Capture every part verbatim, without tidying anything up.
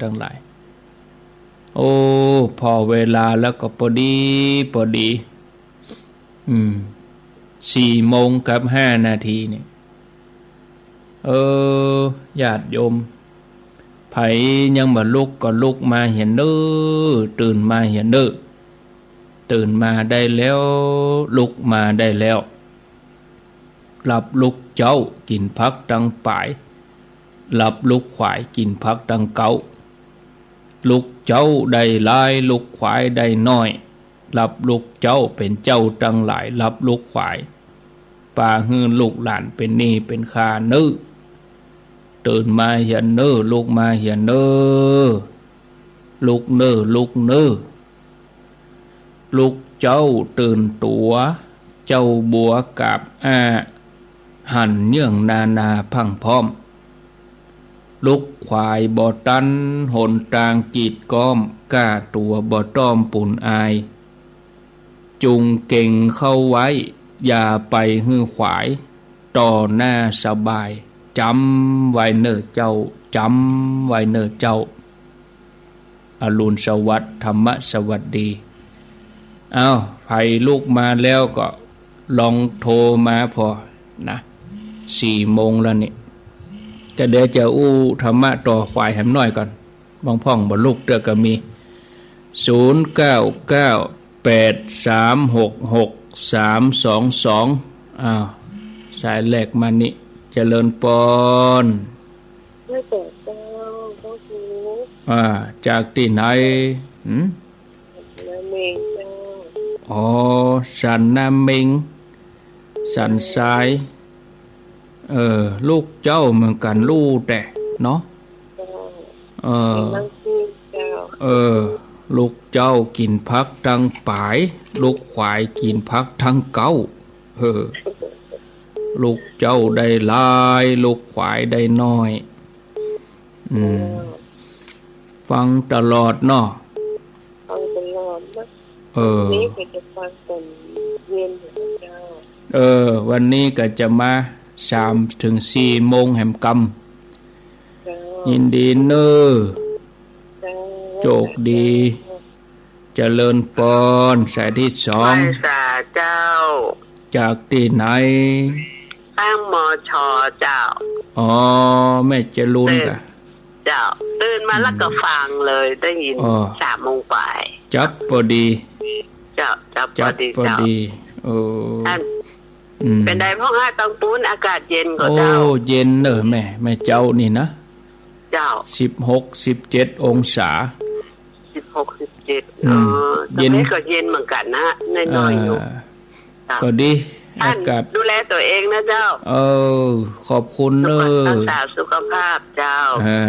ตังหลาย โอ้ ผ่อเวลาแล้วก็ปอดีปอดี อืม สี่โมงกับห้านาทีนี่ เออ ญาติโยม ใผยังบ่ลุกก็ลุกมาเหียเน่อ ตื่นมาเหียเน่อ ตื่นมาได้แล้ว ลุกมาได้แล้ว หลับลุกเจ๊ากิ๋นผักตังป๋าย หลับลุกขวายกิ๋นผักตังเก๊า ลุกเจ๊าได้หลาย ลุกขวายได้น้อย หลับลุกเจ๊าเป๋นเจ้าตังหลาย หลับลุกขวาย ปาหื้อลูกหลานเป๋นหนี้เป๋นคาเน่อ ตื่นมาเหียเน่อ ลุกมาเหียเน่อ ลุกเน่อ ลุกเน่อ ลุกเจ๊าตื่นตั๋ว เจ้าบัวกาบอ้า หันเยื่องนานาพรั่งพร้อม ลุกขวายบ่ตันหนตางกีดก๊อม ก้าตั๋วบ่ต้อมปูนอาย จุงเก๋งเข้าไว้ อย่าไปหื้อขวาย ต่อหน้าสบาย จ๋ำไว้เน่อเจ้า จ๋ำไว้เน่อเจ้า อรุณสวัสดิ์ ธรรมสวัสดี อ้าว ใผลุกมาแล้วก็ลองโทรมาผ่อนะ สี่โมงแล้วนี่ ก็เดี๋ยวจะอู้ธรรมะต่อขวายแหมน้อยก่อน บางพ่องบ่ลุกเตื้อก็มี ศูนย์เก้าเก้า แปดสามหกหก สามสองสอง อ้าว สายแรกมานี่ เจริญปอน ไม่เปิดเจ้า เจ้าชู้ อ่า จากตี้ไหน หืม นาเมงเจ้า อ๋อ สันนาเมง สันทราย เออ ลูกเจ้าเหมือนกั๋นลู่แต๊เนาะ เจ้า เออ เจ้า เออ ลูกเจ้ากิ๋นผักตังป๋าย ลูกขวายกิ๋นผักตังเก๊า เออ ลูกเจ้าได้หลาย ลูกขวายได้น้อย อืม ฟังตลอดเนาะ ฟังตลอดนะ เออ นี่ก็จะฟังต๋อนเย็นอยู่เจ้า เออ วันนี้ก็จะมา สามถึงสี่โมงแหมกำ เจ้า ยินดีเน่อ เจ้า โชคดี เจริญปอน สายตี้สอง ไหว้สาเจ้า จากตี้ไหน ตั้ง มช เจ้า อ๋อ แม่จรูน ตื่น ก่ะ เจ้า ตื่นมาแล้วก็ฟังเลย ได้ยิน อ๋อ สามโมงป๋าย จั๊บปอดี เจ้า จั๊บ จั๊บปอดี ปอดี เจ้า เออ อัน อืม เป๋นใดพ่องฮะ ตังปู๊นอากาศเย็นก่อ โอ้ เจ้า เย็นเน่อแม่ แม่เจ้านี่นะ เจ้า สิบหก สิบเจ็ดองศา สิบหก สิบเจ็ด อืม อ๋อ เย็น ตรงนี้ก็เย็นเหมือนกั๋นนะ น้อยๆ อยู่ อ่า เจ้า ก็ดี อัน อากาศ ดูแลตั๋วเองนะเจ้า เออ ขอบคุณเน่อ รักษาสุขภาพเจ้า อ่า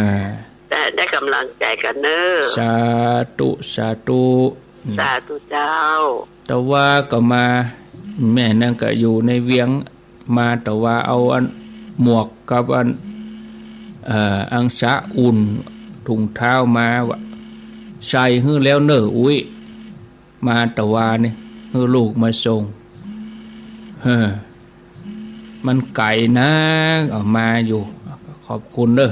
ได้ ได้ก๋ำลังใจ๋กั๋นเน่อ สาธุ สาธุ อืม สาธุเจ้า แต่ว่าก็มา แม่นั่นก็อยู่ในเวียง มาแต่ว่าเอาอันหมวกกับอัน เอ่อ อังสะอุ่น ถุงเท้ามาว่า ใส่หื้อแล้วเน่ออุ๊ย มาแต่ว่านี่ หื้อลูกมาส่ง เฮ้อ มันไก๋นัก เอามาอยู่ ขอบคุณเน่อ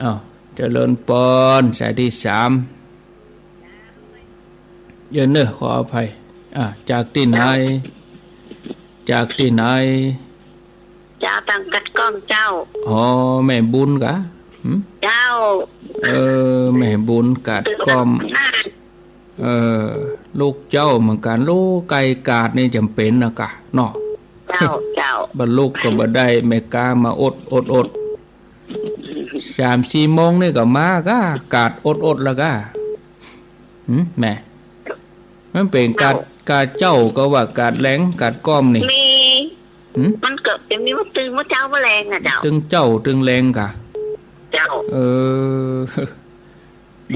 อ้าว เจริญปอน สายตี้สาม เดี๋ยวเน่อ ขออภัย อ่ะ จากตี้ไหน จากตี้ไหน เจ้า ตังกัดก้อมเจ้า อ๋อ แม่บุญก่ะ หืม เจ้า เออ แม่บุญกัดก้อม เออ ลูกเจ้าเหมือนกั๋น ลูกไก่กาดนี่จ๋ำเป๋นนะก่ะ เนาะ เจ้า เจ้า บ่ลุกก็บ่ได้ แม่ก๊ามาอด อด อด สามสี่โมงนี่ก็มาก่ะ กาดอดๆ แล้วก่ะ หืม แม่ มันเป๋นกาด เจ้า กาดเจ๊าก็ว่ากาดแลง กาดก้อมนี่ มี หืม มันก็จะมีว่าตึงว่าเจ๊าว่าแลงอะเจ้า ตึงเจ๊าตึงแลงก่ะ เจ้า เออ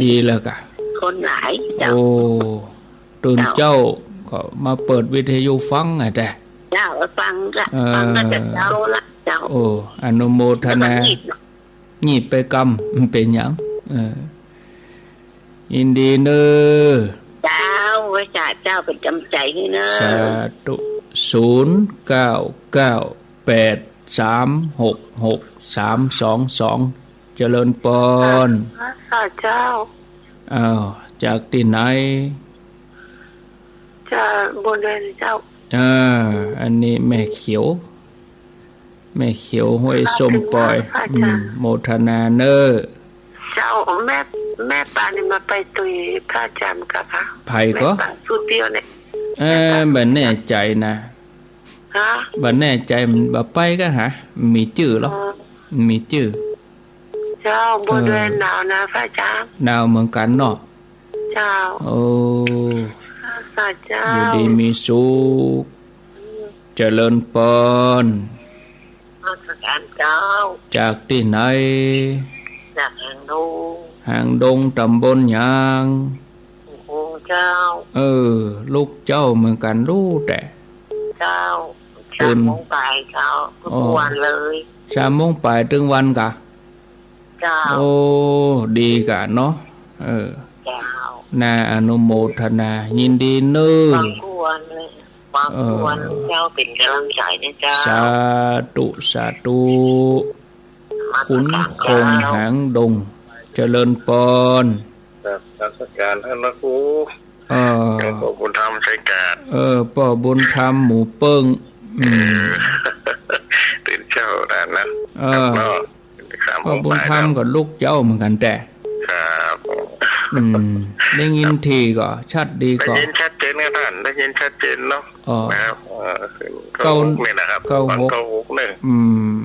ดีแล้วก่ะ คนหลายเจ้า โอ้ ตื่น เจ้า เจ๊าก็มาเปิดวิทยุฟังอะแต๊ เจ้า ฟังละ เออ ฟังละจะเจ๊าละเจ้า โอ้ อนุโมทนา แล้วก็หยิบ หยิบไปกำ มันเป๋นหยัง เออ ยินดีเน่อ เจ้า ไหว้สาเจ้า เป๋นก๋ำลังใจ๋หื้อเน่อ สาธุ ศูนย์เก้าเก้า แปดสามหกหก สามสองสอง เจริญปอน ค่ะเจ้า อ้าว จากตี้ไหน จากบนดอยเจ้า อ่า อันนี้แม่เขียว แม่เขียวห้วยส้มปอย ค่ะเจ้า อืม โมทนาเน่อ เจ้า แม่ แม่ปานี่มาไปตุยพระอาจารย์ก่อคะ ใผก่อ แม่ปาสุเตียวเนี่ย เออ บ่แน่ใจ๋นะ ฮะ บ่แน่ใจ๋ มันบ่ไปก่อหา มีจื้อหรอ อ๋อ มีจื้อ เจ้า บนดอย เออ หนาวนะพระอาจารย์ หนาวเหมือนกั๋นเนาะ เจ้า โอ้ สาธุเจ้า อยู่ดีมีสุข เจริญปอน นมัสก๋านเจ้า จากตี้ไหน จากหางดง หางดง ต๋ำบลหยัง โอ้โห เจ้า เออ ลูกเจ้าเหมือนกั๋น ฮู้แต๊ เจ้า ตื่น สามโมงป๋ายเจ้า อ๋อ ทุกวันเลย สามโมงป๋ายตึงวันก่อ เจ้า โอ้ ดีก่ะเนาะ เออ เจ้า น่าอนุโมทนา ยินดีเน่อ ขอบคุณ ขอบคุณ เออ เจ้า เป๋นก๋ำลังใจ๋นะเจ้า สาธุ สาธุ นมัสก๋านเจ้า ขุนคงหางดง เจริญปอน ครับ นมัสก๋านต้านพระครู เออ หลวงป้อบุญธรรม ชัยกาด เออ ป้อบุญธรรม หมู่เปิ้ง อืม เออ ตื่นเจ๊านะ เออ ครับเนาะ สามโมงป๋าย ป้อบุญธรรมก่อลูกเจ้าเหมือนกั๋นแต๊ ครับ อืม ได้ยินถี่ก่อ ชัดดีก่อ ได้ยินชัดเจนครับต้าน ได้ยินชัดเจนเนาะ อ๋อ นะครับ เออ เก้า เก้าหกเนี่ยนะครับ เก้าหก เก้าหกเนี่ย อืม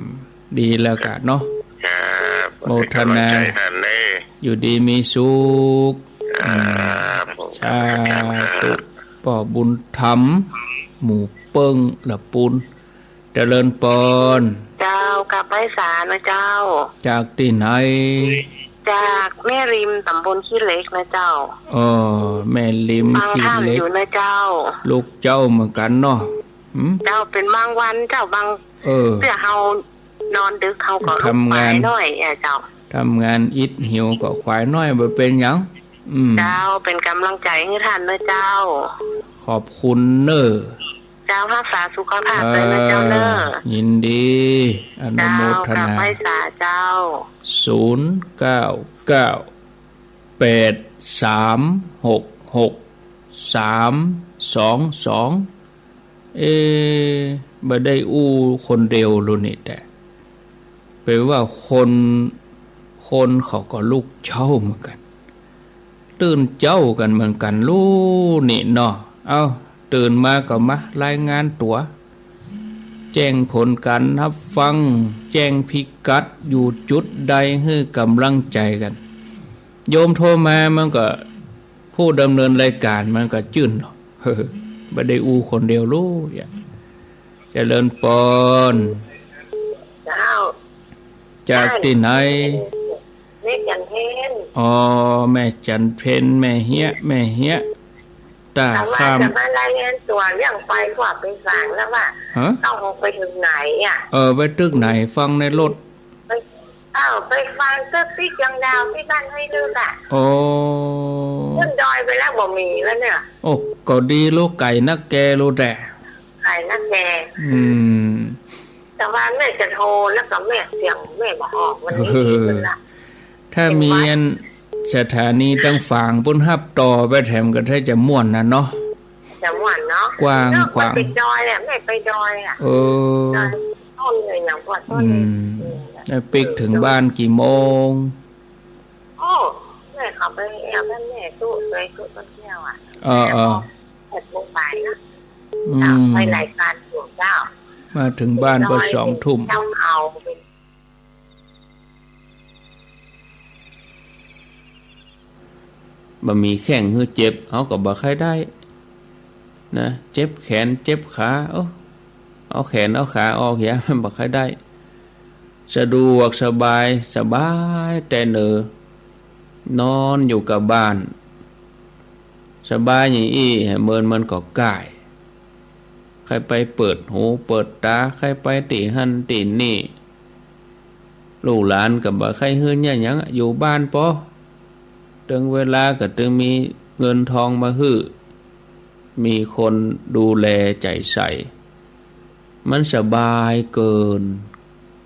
ดีแล้วก่ะเนาะ ครับ โมทนา เป๋นก๋ำลังใจ๋ต้านเน่อ อยู่ดีมีสุข ครับ สาธุ ป้อบุญธรรม หมู่เปิ้ง ละปูน เจริญปอน เจ้า กราบไหว้สานะเจ้า จากตี้ไหน จากแม่ริม ต๋ำบลขี้เหล็กนะเจ้า อ๋อ แม่ริม ฟังธรรม ขี้เหล็ก อยู่นะเจ้า ลูกเจ้าเหมือนกั๋นเนาะ หืม เจ้า เป๋นบางวันเจ้า บาง เออ เตื้อเฮานอนดึกเฮาก่อลุก ทำงาน ขวายหน้อยอะเจ้า ทำงานอิดหิวก่อขวายหน้อย บ่เป๋นหยัง อืม เจ้า เป๋นก๋ำลังใจ๋หื้อต้านเน่อเจ้า ขอบคุณเน่อ เจ้า ฮักษาสุขภาพตวยเน่อเจ้าเน่อ เออ ยินดี อนุโมทนา เจ้า กราบไหว้สาเจ้า ศูนย์เก้าเก้า แปดสามหกหก สามสองสอง เอ๊ะ บ่ได้อู้คนเดียวลูกนี่แต๊ แปลว่าคน คนเขาก็ลุกเจ๊าเหมือนกั๋น ตื่นเจ๊ากั๋นเหมือนกั๋นลูกนี่เนาะ เอ้า ตื่นมาก็มารายงานตั๋ว แจ้งผลก๋านฮับฟัง แจ้งพิกัดอยู่จุดใดหื้อก๋ำลังใจ๋กั๋น โยมโทรมามันก็ ผู้ดำเนินรายก๋านมันก็จื้นเนาะ บ่ได้อู้คนเดียวลูก เจริญปอน เจ้า จากตี้ไหน แม่จันเพ็ญ อ๋อ แม่จันเพ็ญ แม่เฮีย แม่เฮีย ต้า แต่ว่า ข้าม จะมารายงานตั๋วเรื่องไป ว่าไปฟังแล้วว่า ฮะ ต้องไปเถิงไหนอะ เออ ไปตึกไหน ฟังในรถ ไป เอ้า ไปฟังตึกตี้เจียงดาวตี้บ้านห้วยลึกอะ อ๋อ ขึ้นดอยไปแล้วบ่มีแล้วเนี่ย โอ้ ก็ดีลูก ไก๋นักแก่ลูกแต๊ ไก๋นักแก่ อืม แต่ว่าแม่จะโทรแล้วก็แม่เสียงแม่บ่ออก วันนี้ดีขึ้นละ เออ ถ้ามีอันสถานีตางฝางปู๊นฮับต่อไปแถมก็ถ้าจะม่วนนะเนาะ จะม่วนเนาะ กว้างขวาง เนาะ ไปดอยอะ แม่ไปดอยอะ เออ ดอยต้นเลยอย่างพวกต้น อืม อืม แล้วปิ๊กเถิงบ้านกี่โมง โอ้ แม่เขาไปแอวบ้านแม่ตู้ ไปตู้ต้นแก้วอะ เออ เออ แปดโมงบ่ายนะ อืม ไปรายก๋านอยู่เจ้า มาเถิงบ้านก็สองทุ่ม เจ้าเขา บ่มีแข้งหื้อเจ็บ เฮาก็บ่ใค่ได้นะ เจ็บแขนเจ็บขา โอ้ เอาแขนเอาขาออกเหีย บ่ใค่ได้ สะดวกสบาย สบายแต๊เน่อ นอนอยู่กับบ้าน สบายอย่างอี้ เมินมันก็ก้าย ใค่ไปเปิดหูเปิดต๋า ใค่ไปตี้หั้นตี้นี่ ลูกหลานก็บ่ใค่หื้อเยียะหยัง อยู่บ้านปอ เถิงเวลาก็ตึงมีเงินทองมาหื้อ มีคนดูแลใจ๋ใส่ มันสบายเกิน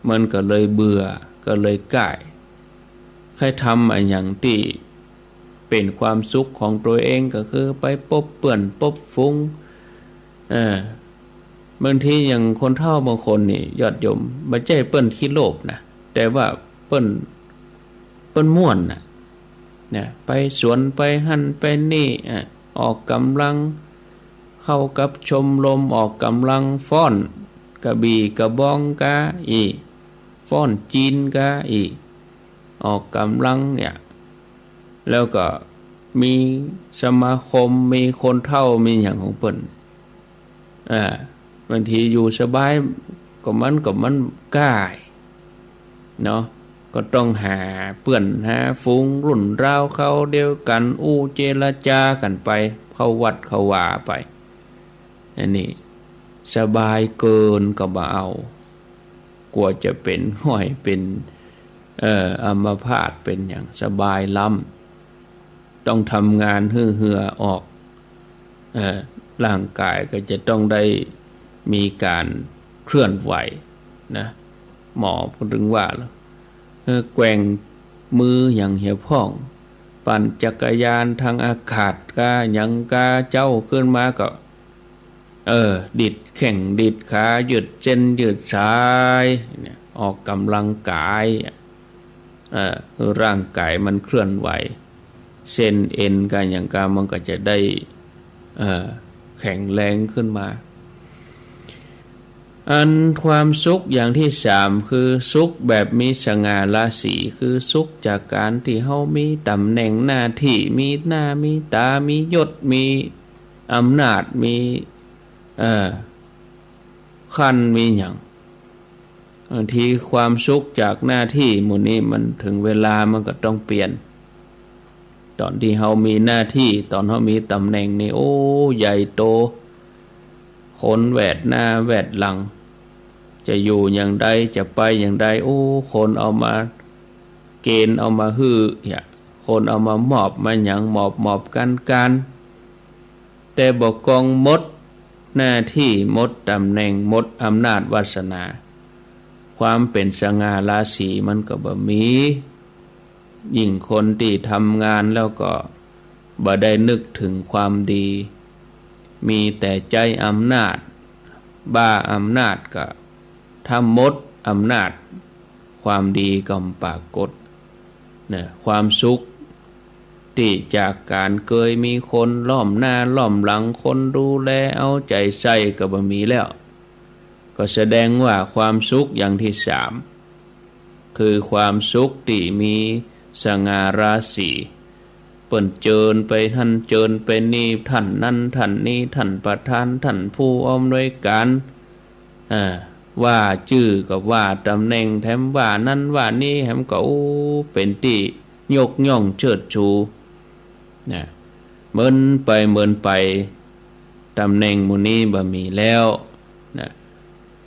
มันก็เลยเบื่อ ก็เลยก้าย ใค่ทำอะหยังตี้เป๋นความสุขของตั๋วเอง ก็คือไปปบเปื้อนปบฝูง เออ บางทีอย่างคนเฒ่าบางคนนี่ ญาติโยม บ่ใจ้เปิ้นขี้โลภนะ แต่ว่าเปิ้น เปิ้นม่วนน่ะ เนี่ย ไปสวนไปหั้นไปนี่ อ่ะ ออกก๋ำลัง เข้ากับชมรมออกก๋ำลัง ฟ้อนกระบี่กระบองกาอี้ ฟ้อนจีนกาอี้ ออกก๋ำลังเนี่ย แล้วก็มีสมาคม มีคนเฒ่า มีหยังของเปิ้น อ่า บางทีอยู่สบาย ก็มัน ก็มันก้าเนาะ ก็ต้องหาเปื้อนหาฝูงรุ่นราวคราวเดียวกั๋น อู้เจรจากั๋นไป เข้าวัดเข้าวาไป อันนี้สบายเกินก็บ่เอา กั๋วจะเป๋นง่อยเป๋น เอ่อ อัมพาตเป๋นหยัง สบายล้ำ ต้องทำงานหื้อเหื่อออก เอ่อ ร่างก๋ายก็จะต้องได้มีก๋านเคลื่อนไหวนะ หมอพูดถึงว่า เออ แกว่งมือหยังเหียพ่อง ปั่นจักรยานตางอากาศกาหยังกา เจ๊าขึ้นมาก็ เออ ดิดแข้งดิดขา ยืดเส้นยืดสายเนี่ย ออกก๋ำลังกาย เออ หื้อร่างก๋ายมันเคลื่อนไหว เส้นเอ็นกาหยังกา มันก็จะได้ เอ่อ แข็งแรงขึ้นมา อันความสุขอย่างตี้สาม คือสุขแบบมีสง่าราศี คือสุขจากก๋านตี้เฮามีต๋ำแหน่งหน้าตี้ มีหน้ามีต๋า มียศ มีอำนาจ มี เอ่อ ขั้น มีหยัง บางทีความสุขจากหน้าตี้หมู่นี้ มันเถิงเวลามันก็ต้องเปลี่ยน ต๋อนตี้เฮามีหน้าตี้ ต๋อนเฮามีต๋ำแหน่งนี่ โอ้ ใหญ่โต คนแวดหน้าแวดหลัง จะอยู่อย่างใด จะไปอย่างใด โอ้ คนเอามาเกณฑ์ เอามาหื้อ เนี่ย คนเอามามอบมาหยัง มอบ มอบกั๋น กั๋น แต่บ่ากองหมดหน้าตี้ หมดต๋ำแหน่ง หมดอำนาจวาสนา ความเป๋นสง่าราศีมันก็บ่มี ยิ่งคนตี้ทำงานแล้วก็บ่ได้นึกเถิงความดี มีแต่ใจ๊อำนาจ บ้าอำนาจก็ถ้าหมดอำนาจ ความดีก็บ่ปรากฏ นะ ความสุขตี้จากก๋านเกยมีคนล้อมหน้าล้อมหลัง คนดูแลเอาใจ๋ใส่ก็บ่มีแล้ว ก็แสดงว่าความสุขอย่างตี้สาม คือความสุขตี้มีสง่าราศี เปิ้นเจิญไปหั้นเจิญไปนี่ ต้านนั้นต้านนี้ ต้านประธาน ต้านผู้อำนวยก๋าน อ่า ว่าจื้อก็ว่าต๋ำแหน่ง แถมว่านั้นว่านี้ แถมก็ โอ้ เป๋นตี้ยกย่องเชิดชู นะ เมินไปเมินไป ต๋ำแหน่งหมู่นี้บ่มีแล้ว นะ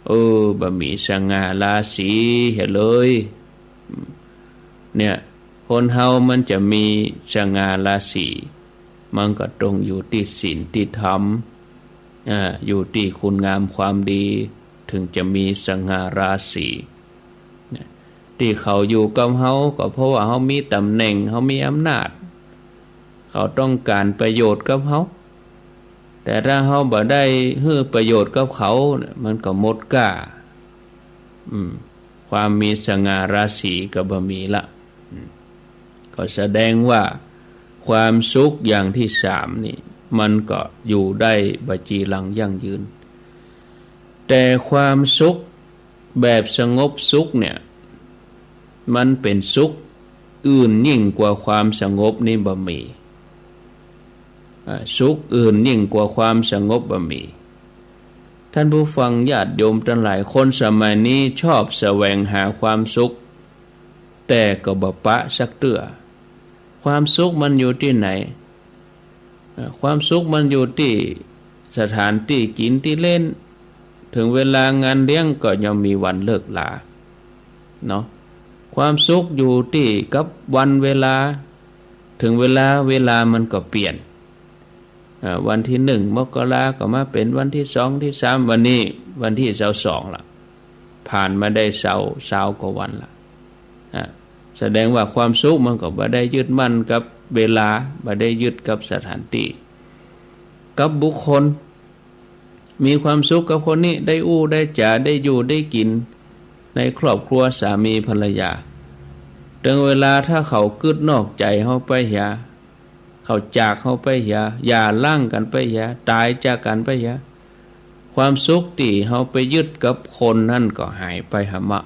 เออ บ่มีสง่าราศีเหียเลย เนี่ย คนเฮามันจะมีสง่าราศี มันก็ต้องอยู่ตี้ศีลตี้ธรรม อ่า อยู่ตี้คุณงามความดี เถิงจะมีสง่าราศี เนี่ย ตี้เขาอยู่กับเฮาก็เพราะว่าเฮามีต๋ำแหน่ง เฮามีอำนาจ เขาต้องก๋านประโยชน์กับเฮา แต่ถ้าเฮาบ่ได้หื้อประโยชน์กับเขาเนี่ย มันก็หมดก้า อืม ความมีสง่าราศีก็บ่มีละ อืม ก็แสดงว่าความสุขอย่างตี้สามนี่ มันก็อยู่ได้บ่จีรังยั่งยืน แต่ความสุขแบบสงบสุขเนี่ย มันเป๋นสุขอื่นยิ่งกว่าความสงบนี่บ่มี อ่า สุขอื่นยิ่งกว่าความสงบบ่มี ท่านผู้ฟังญาติโยมตังหลาย คนสมัยนี้ชอบแสวงหาความสุข แต่ก็บ่ปะสักเตื้อ ความสุขมันอยู่ตี้ไหน เอ่อ ความสุขมันอยู่ตี้สถานตี้กิ๋นตี้เล่น เถิงเวลางานเลี้ยงก็ยังมีวันเลิกลา เนาะ ความสุขอยู่ตี้กับวันเวลา เถิงเวลา เวลามันก็เปลี่ยน เอ่อ วันตี้หนึ่งมกราก็มาเป๋นวันตี้สองตี้สาม วันนี้วันตี้ซาวสองละ ผ่านมาได้ซาว ซาวกว่าวันละ อ่ะ แสดงว่าความสุขมันก็บ่ได้ยึดมั่นกับเวลา บ่ได้ยึดกับสถานตี้ กับบุคคล มีความสุขกับคนนี้ ได้อู้ได้จ๋า ได้อยู่ได้กิ๋น ในครอบครัวสามีภรรยา เถิงเวลาถ้าเขากึ๊ดนอกใจ๋เฮาไปเหีย เขาจากเฮาไปเหีย หย่าร้างกั๋นไปเหีย ต๋ายจากกั๋นไปเหีย ความสุขตี้เฮาไปยึดกับคนนั้นก็หายไปหะมะ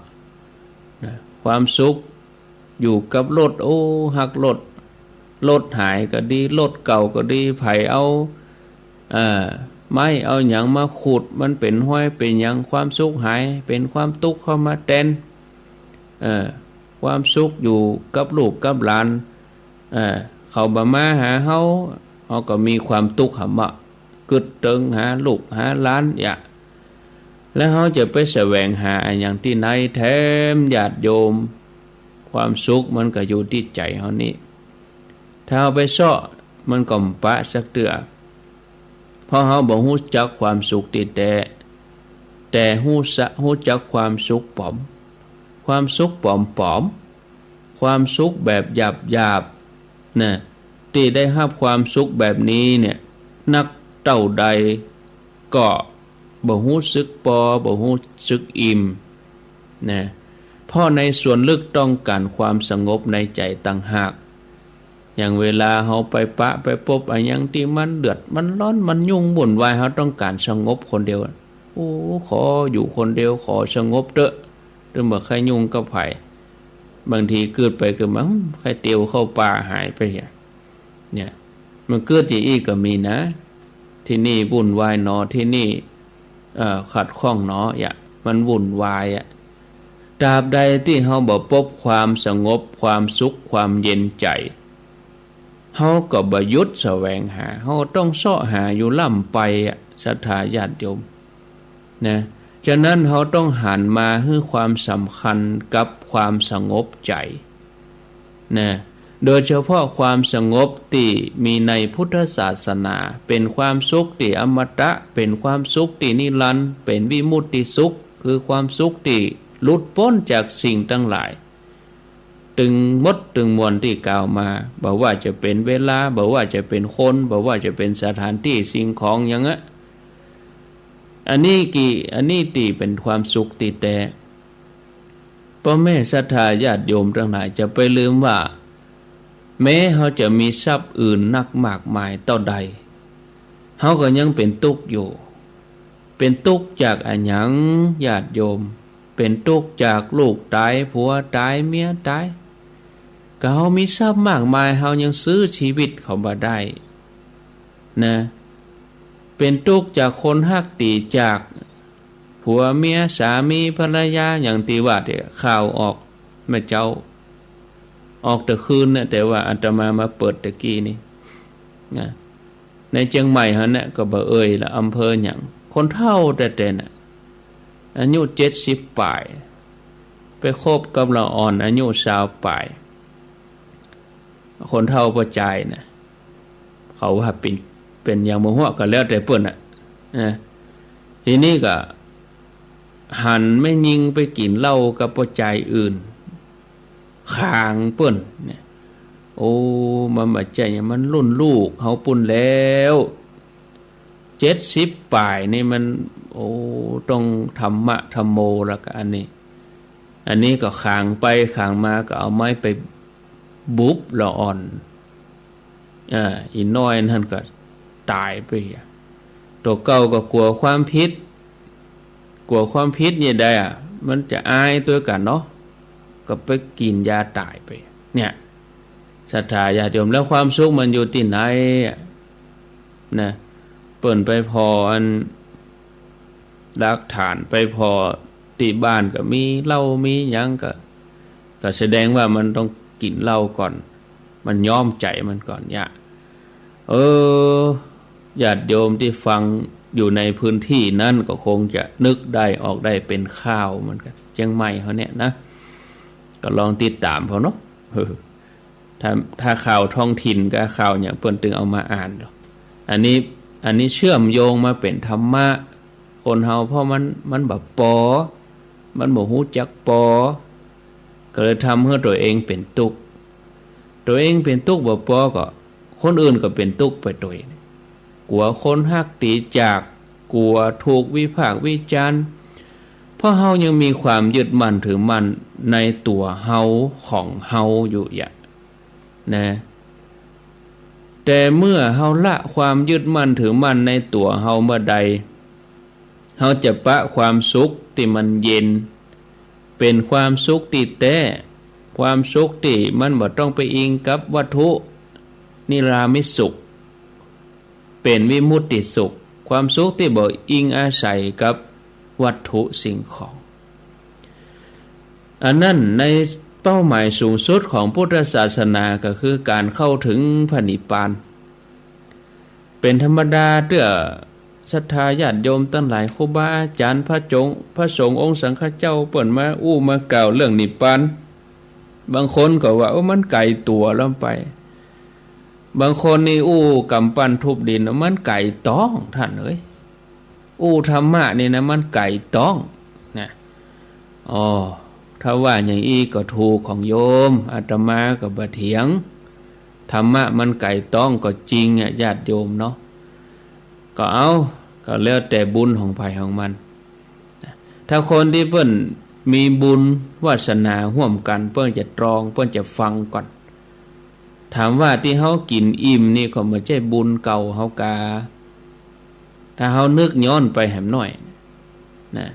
นะ ความสุขอยู่กับรถ โอ้ ฮักรถ รถหายก็ดี รถเก่าก็ดี ใผเอา เอ่อ ไม้เอาหยังมาขูด มันเป๋นฮอยเป๋นหยัง ความสุขหาย เป๋นความตุ๊กข์เข้ามาแตน เอ่อ ความสุขอยู่กับลูกกับหลาน เอ่อ เขาบ่มาหาเฮา เฮาก็มีความตุ๊กข์หะมะ กึ๊ดเติงหาลูกหาหลานเหีย แล้วเฮาจะไปแสวงหาอะหยังตี้ไหนแถม ญาติโยม ความสุขมันก็อยู่ตี้ใจ๋เฮานี้ ถ้าเฮาไปเซาะ มันก็บ่ปะสักเตื้อ เพราะเฮาบ่ฮู้จักความสุขตี้แต๊ แต่ฮู้สะ ฮู้จักความสุขป๋อม ความสุขป๋อมๆ ความสุขแบบหยาบๆ นะ ตี้ได้ฮับความสุขแบบนี้เนี่ย นักเต้าใดก็บ่ฮู้สึกปอ บ่ฮู้สึกอิ่ม นะ เพราะในส่วนลึกต้องก๋านความสงบในใจ๋ต่างหาก อย่างเวลาเฮาไปปะไปปบอะหยังตี้มันเดือด มันร้อน มันยุ่งวุ่นวาย เฮาต้องก๋านสงบคนเดียว โอ้ ขออยู่คนเดียว ขอสงบเต๊อะ เถิงบ่ใค่ยุ่งกับใผ บางทีกึ๊ดไปกึ๊ดมา อืม ใค่เตียวเข้าป่าหายไปเหีย เนี่ย มันกึ๊ดอย่างอี้ก็มีนะ ตี้นี่วุ่นวายหนอ ตี้นี่ เอ่อ ขัดข้องหนอ เหีย มันวุ่นวายอะ ตราบใดตี้เฮาบ่ปบความสงบ ความสุข ความเย็นใจ๋ เฮาก็บ่หยุดแสวงหา เฮาต้องเซาะหาอยู่ร่ำไปอะ ศรัทธาญาติโยม นะ ฉะนั้นเฮาต้องหันมาหื้อความสำคัญกับความสงบใจ๋ นะ โดยเฉพาะความสงบตี้มีในพุทธศาสนา เป๋นความสุขตี้อมตะ เป๋นความสุขตี้นิรันดร์ เป๋นวิมุตติสุข คือความสุขตี้หลุดป๊นจากสิ่งตังหลาย ตึงหมดตึงมวลตี้กล่าวมา บ่ว่าจะเป๋นเวลา บ่ว่าจะเป๋นคน บ่ว่าจะเป๋นสถานตี้สิ่งของหยังอะ อันนี้ตี้ อันนี้ตี้เป๋นความสุขตี้แต๊ ป้อแม่ศรัทธาญาติโยมตังหลาย จะไปลืมว่า แม้เฮาจะมีทรัพย์อื่นนักมากมายเต้าใด เฮาก็ยังเป๋นตุ๊กข์อยู่ เป๋นตุ๊กข์จากอะหยัง ญาติโยม เป๋นตุ๊กข์จากลูกต๋าย ผัวต๋าย เมียต๋าย ก็เฮามีทรัพย์มากมาย เฮายังซื้อชีวิตเขาบ่ได้ นะ เป๋นตุ๊กข์จากคนฮักตี๋จาก ผัวเมีย สามีภรรยา อย่างตี้ว่าตี้ข่าวออกเมื่อเจ๊า ออกแต่คืนเนี่ย แต่ว่าอาตมามาเปิดตะกี้นี่ นะ ในเจียงใหม่หั้นเนี่ย ก็บ่เอ่ยละอำเภอหยัง คนเฒ่าแต๊ๆ น่ะ อายุเจ็ดสิบป๋าย ไปคบกับละอ่อนอายุซาวป๋าย คนเฒ่าป้อจายน่ะ เขาว่าเป๋น เป๋นหยังบ่ฮู้ ก็แล้วแต่เปิ้นน่ะ นะ ทีนี้ก็หันแม่ญิงไปกิ๋นเหล้ากับป้อจายอื่น ขางเปิ้นเนี่ย โอ้ มันบ่ใจ้หยัง มันรุ่นลูกเฮาปู้นแล้ว เจ็ดสิบป๋ายนี่มัน โอ้ ต้องธรรมะธัมโมแล้วก็อันนี้ อันนี้ก็ขางไปขางมาก็เอาไม้ไปบุบละอ่อน อ่า อี่น้อยหั้นก็ต๋ายไป ตั๋วเก่าก็กั๋วความผิด กั๋วความผิดนี่ใดอะ มันจะอายตวยกั๋นเนาะ ก็ไปกิ๋นยาต๋ายไป เนี่ย ศรัทธาญาติโยม แล้วความสุขมันอยู่ตี้ไหนอะ นะ เปิ้นไปผ่ออัน หลักฐานไปผ่อตี้บ้านก็มีเหล้ามีหยังก็ ก็แสดงว่ามันต้องกิ๋นเหล้าก่อน มันย้อมใจ๋มันก่อนเนี่ย เออ ญาติโยมตี้ฟังอยู่ในพื้นตี้นั้นก็คงจะนึกได้ออกได้เป๋นข่าวเหมือนกั๋น เจียงใหม่เฮาเนี่ยนะ ก็ลองติดต๋ามเฮาเนาะ เออ ถ้า ถ้าข่าวท้องถิ่นกับข่าวหยังเปิ้นตึงเอามาอ่านดอก อันนี้ อันนี้เชื่อมโยงมาเป๋นธรรมะ คนเฮาเพราะมัน มันบ่ปอ มันบ่ฮู้จักปอ ก็เลยทำหื้อตั๋วเองเป๋นตุ๊ก ตั๋วเองเป๋นตุ๊กบ่ปอก็ คนอื่นก็เป๋นตุ๊กไปตวย กั๋วคนฮักตี๋จาก กั๋วถูกวิพากษ์วิจารณ์ เพราะเฮายังมีความยึดมั่นถือมั่นในตั๋วเฮาของเฮาอยู่อย่า นะ แต่เมื่อเฮาละความยึดมั่นถือมั่นในตั๋วเฮาเมื่อใด เฮาจะปะความสุขตี้มันเย็น เป๋นความสุขตี้แต๊ ความสุขตี้มันบ่ต้องไปอิงกับวัตถุ นิรามิตสุข เป๋นวิมุตติสุข ความสุขตี้บ่อิงอาศัยกับวัตถุสิ่งของ อันนั้นในเป้าหมายสูงสุดของพุทธศาสนาก็คือก๋านเข้าเถิงพระนิพพาน เป๋นธรรมดาเตื้อศรัทธาญาติโยมตังหลาย ครูบาอาจ๋ารย์ พระจง พระสงฆ์องค์สังฆเจ้าเปิ้นมาอู้มากล่าวเรื่องนิพพาน บางคนก็ว่า โอ้ มันไก๋ตั๋วล้ำไป บางคนนี่อู้ก๋ำปั้นทุบดิน มันไก๋ต๊อง ต้านเอ๋ย อู้ธรรมะนี่นะ มันไก๋ต๊อง นะ อ๋อ ถ้าว่าอย่างอี้ก็ถูกของโยม อาตมาก็บ่เถียง ธรรมะมันไก๋ต๊องก็จริงอะ ญาติโยมเนาะ ก็เอา ก็แล้วแต่บุญของใผของมัน ถ้าคนตี้เปิ้นมีบุญวาสนาฮ่วมกั๋น เปิ้นจะตรอง เปิ้นจะฟังก่อน ถามว่าตี้เฮากิ๋นอิ่มนี่ก็บ่ใจ้บุญเก่าเฮากา ถ้าเฮานึกย้อนไปแหมหน้อย นะ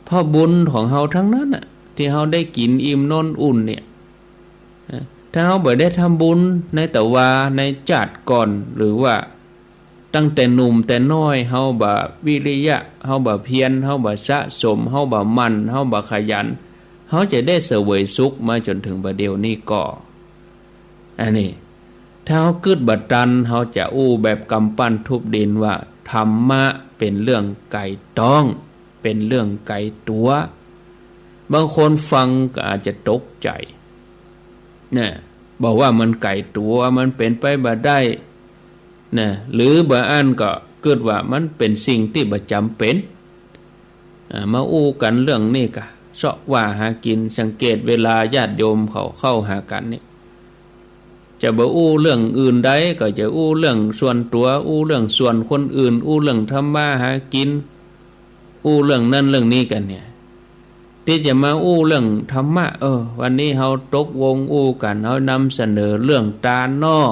เพราะบุญของเฮาตังนั้นน่ะ ตี้เฮาได้กิ๋นอิ่มนอนอุ่นเนี่ย นะ ถ้าเฮาบ่ได้ทำบุญในตะวา ในจาติก่อน หรือว่าตั้งแต่หนุ่มแต่น้อย เฮาบ่วิริยะ เฮาบ่เพียร เฮาบ่สะสม เฮาบ่หมั่น เฮาบ่ขยัน เฮาจะได้เสวยสุขมาจ๋นเถิงบ่าเดี่ยวนี้ก่อ อันนี้ ถ้าเฮากึ๊ดบ่ตัน เฮาจะอู้แบบก๋ำปั้นทุบดินว่า ธรรมะเป๋นเรื่องไก๋ต๊อง เป๋นเรื่องไก๋ตั๋ว บางคนฟังก็อาจจะตกใจ๋ นะ บอกว่ามันไก๋ตั๋ว มันเป๋นไปบ่ได้ นะ หรือบางอันก็กึ๊ดว่ามันเป๋นสิ่งตี้บ่จ๋ำเป๋น อ่า มาอู้กั๋นเรื่องนี้กะ เซาะว่าหากิ๋น สังเกตเวลาญาติโยมเขาเข้าหากั๋นนี่ จะบ่อู้เรื่องอื่นใด ก็จะอู้เรื่องส่วนตั๋ว อู้เรื่องส่วนคนอื่น อู้เรื่องทำมาหากิ๋น อู้เรื่องนั้นเรื่องนี้กั๋นเนี่ย ตี้จะมาอู้เรื่องธรรมะ เออ วันนี้เฮาตกวงอู้กั๋น เฮานำเสนอเรื่องตานเนาะ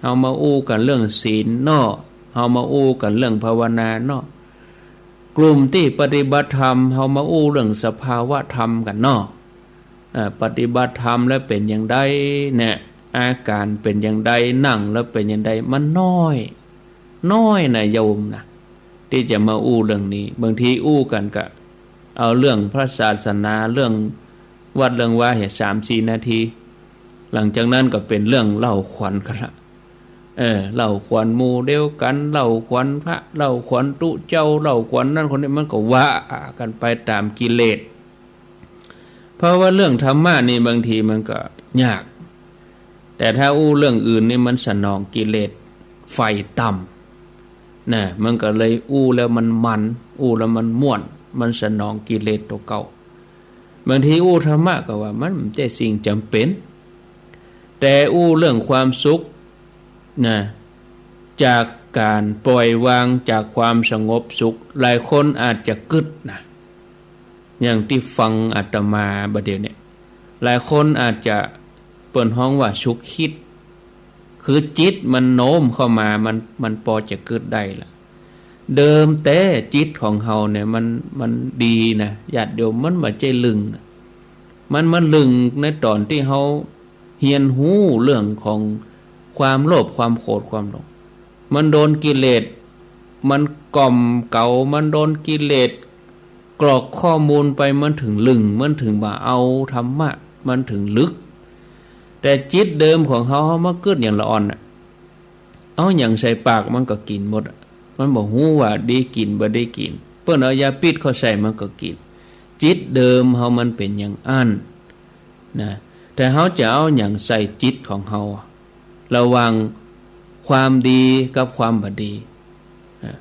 เฮามาอู้กั๋นเรื่องศีลเนาะ เฮามาอู้กั๋นเรื่องภาวนาเนาะ กลุ่มตี้ปฏิบัติธรรม เฮามาอู้เรื่องสภาวะธรรมกั๋นเนาะ เอ่อ ปฏิบัติธรรมแล้วเป๋นอย่างใดเนี่ย อาก๋านเป๋นอย่างใด นั่งแล้วเป๋นอย่างใด มันน้อย น้อยนะโยมนะ ตี้จะมาอู้เรื่องนี้ บางทีอู้กั๋นก็เอาเรื่องพระศาสนา เรื่องวัดเรื่องวาแหมสามสี่นาที หลังจากนั้นก็เป๋นเรื่องเล่าขวัญกั๋นละ เออ เล่าขวัญหมู่เดียวกั๋น เล่าขวัญพระ เล่าขวัญตุ๊เจ้า เล่าขวัญนั้นคนนี้ มันก็ว่ากั๋นไปต๋ามกิเลส เพราะว่าเรื่องธรรมะนี่บางทีมันก็ยาก แต่ถ้าอู้เรื่องอื่นนี่มันสนองกิเลสฝ่ายต่ำ นะ มันก็เลยอู้แล้วมันมัน อู้แล้วมันม่วน มันสนองกิเลสตั๋วเก่า บางทีอู้ธรรมะก็ว่ามันบ่ใจ้สิ่งจ๋ำเป๋น แต่อู้เรื่องความสุข นะ จากก๋านปล่อยวาง จากความสงบสุข หลายคนอาจจะกึ๊ดนะ อย่างตี้ฟังอาตมาบ่าเดี่ยวเนี่ย หลายคนอาจจะ เปิ้นฮ้องว่าสุขคิด คือจิตมันโน้มเข้ามา มัน มันปอจะกึ๊ดได้ละ เดิมแต๊จิตของเฮาเนี่ยมัน มันดีนะ ญาติโยม มันบ่ใจ้ลึงนะ มันมาลึงในต๋อนตี้เฮาเฮียนฮู้เรื่องของความโลภ ความโขด ความหลง มันโดนกิเลส มันกล่อมเก๋า มันโดนกิเลสกรอกข้อมูลไป มันเถิงลึง มันเถิงบ่เอาธรรมะ มันเถิงลึก แต่จิตเดิมของเฮา เฮามากึ๊ดอย่างละอ่อนน่ะ เอาหยังใส่ปากมันก็กิ๋นหมดอะ มันบ่ฮู้ว่าดีกิ๋นบ่ดีกิ๋น เปิ้นเอายาพิษเข้าใส่มันก็กิ๋น จิตเดิมเฮามันเป๋นอย่างอั้น นะ แต่เฮาจะเอาหยังใส่จิตของเฮา ระหว่างความดีกับความบ่ดี อ่ะ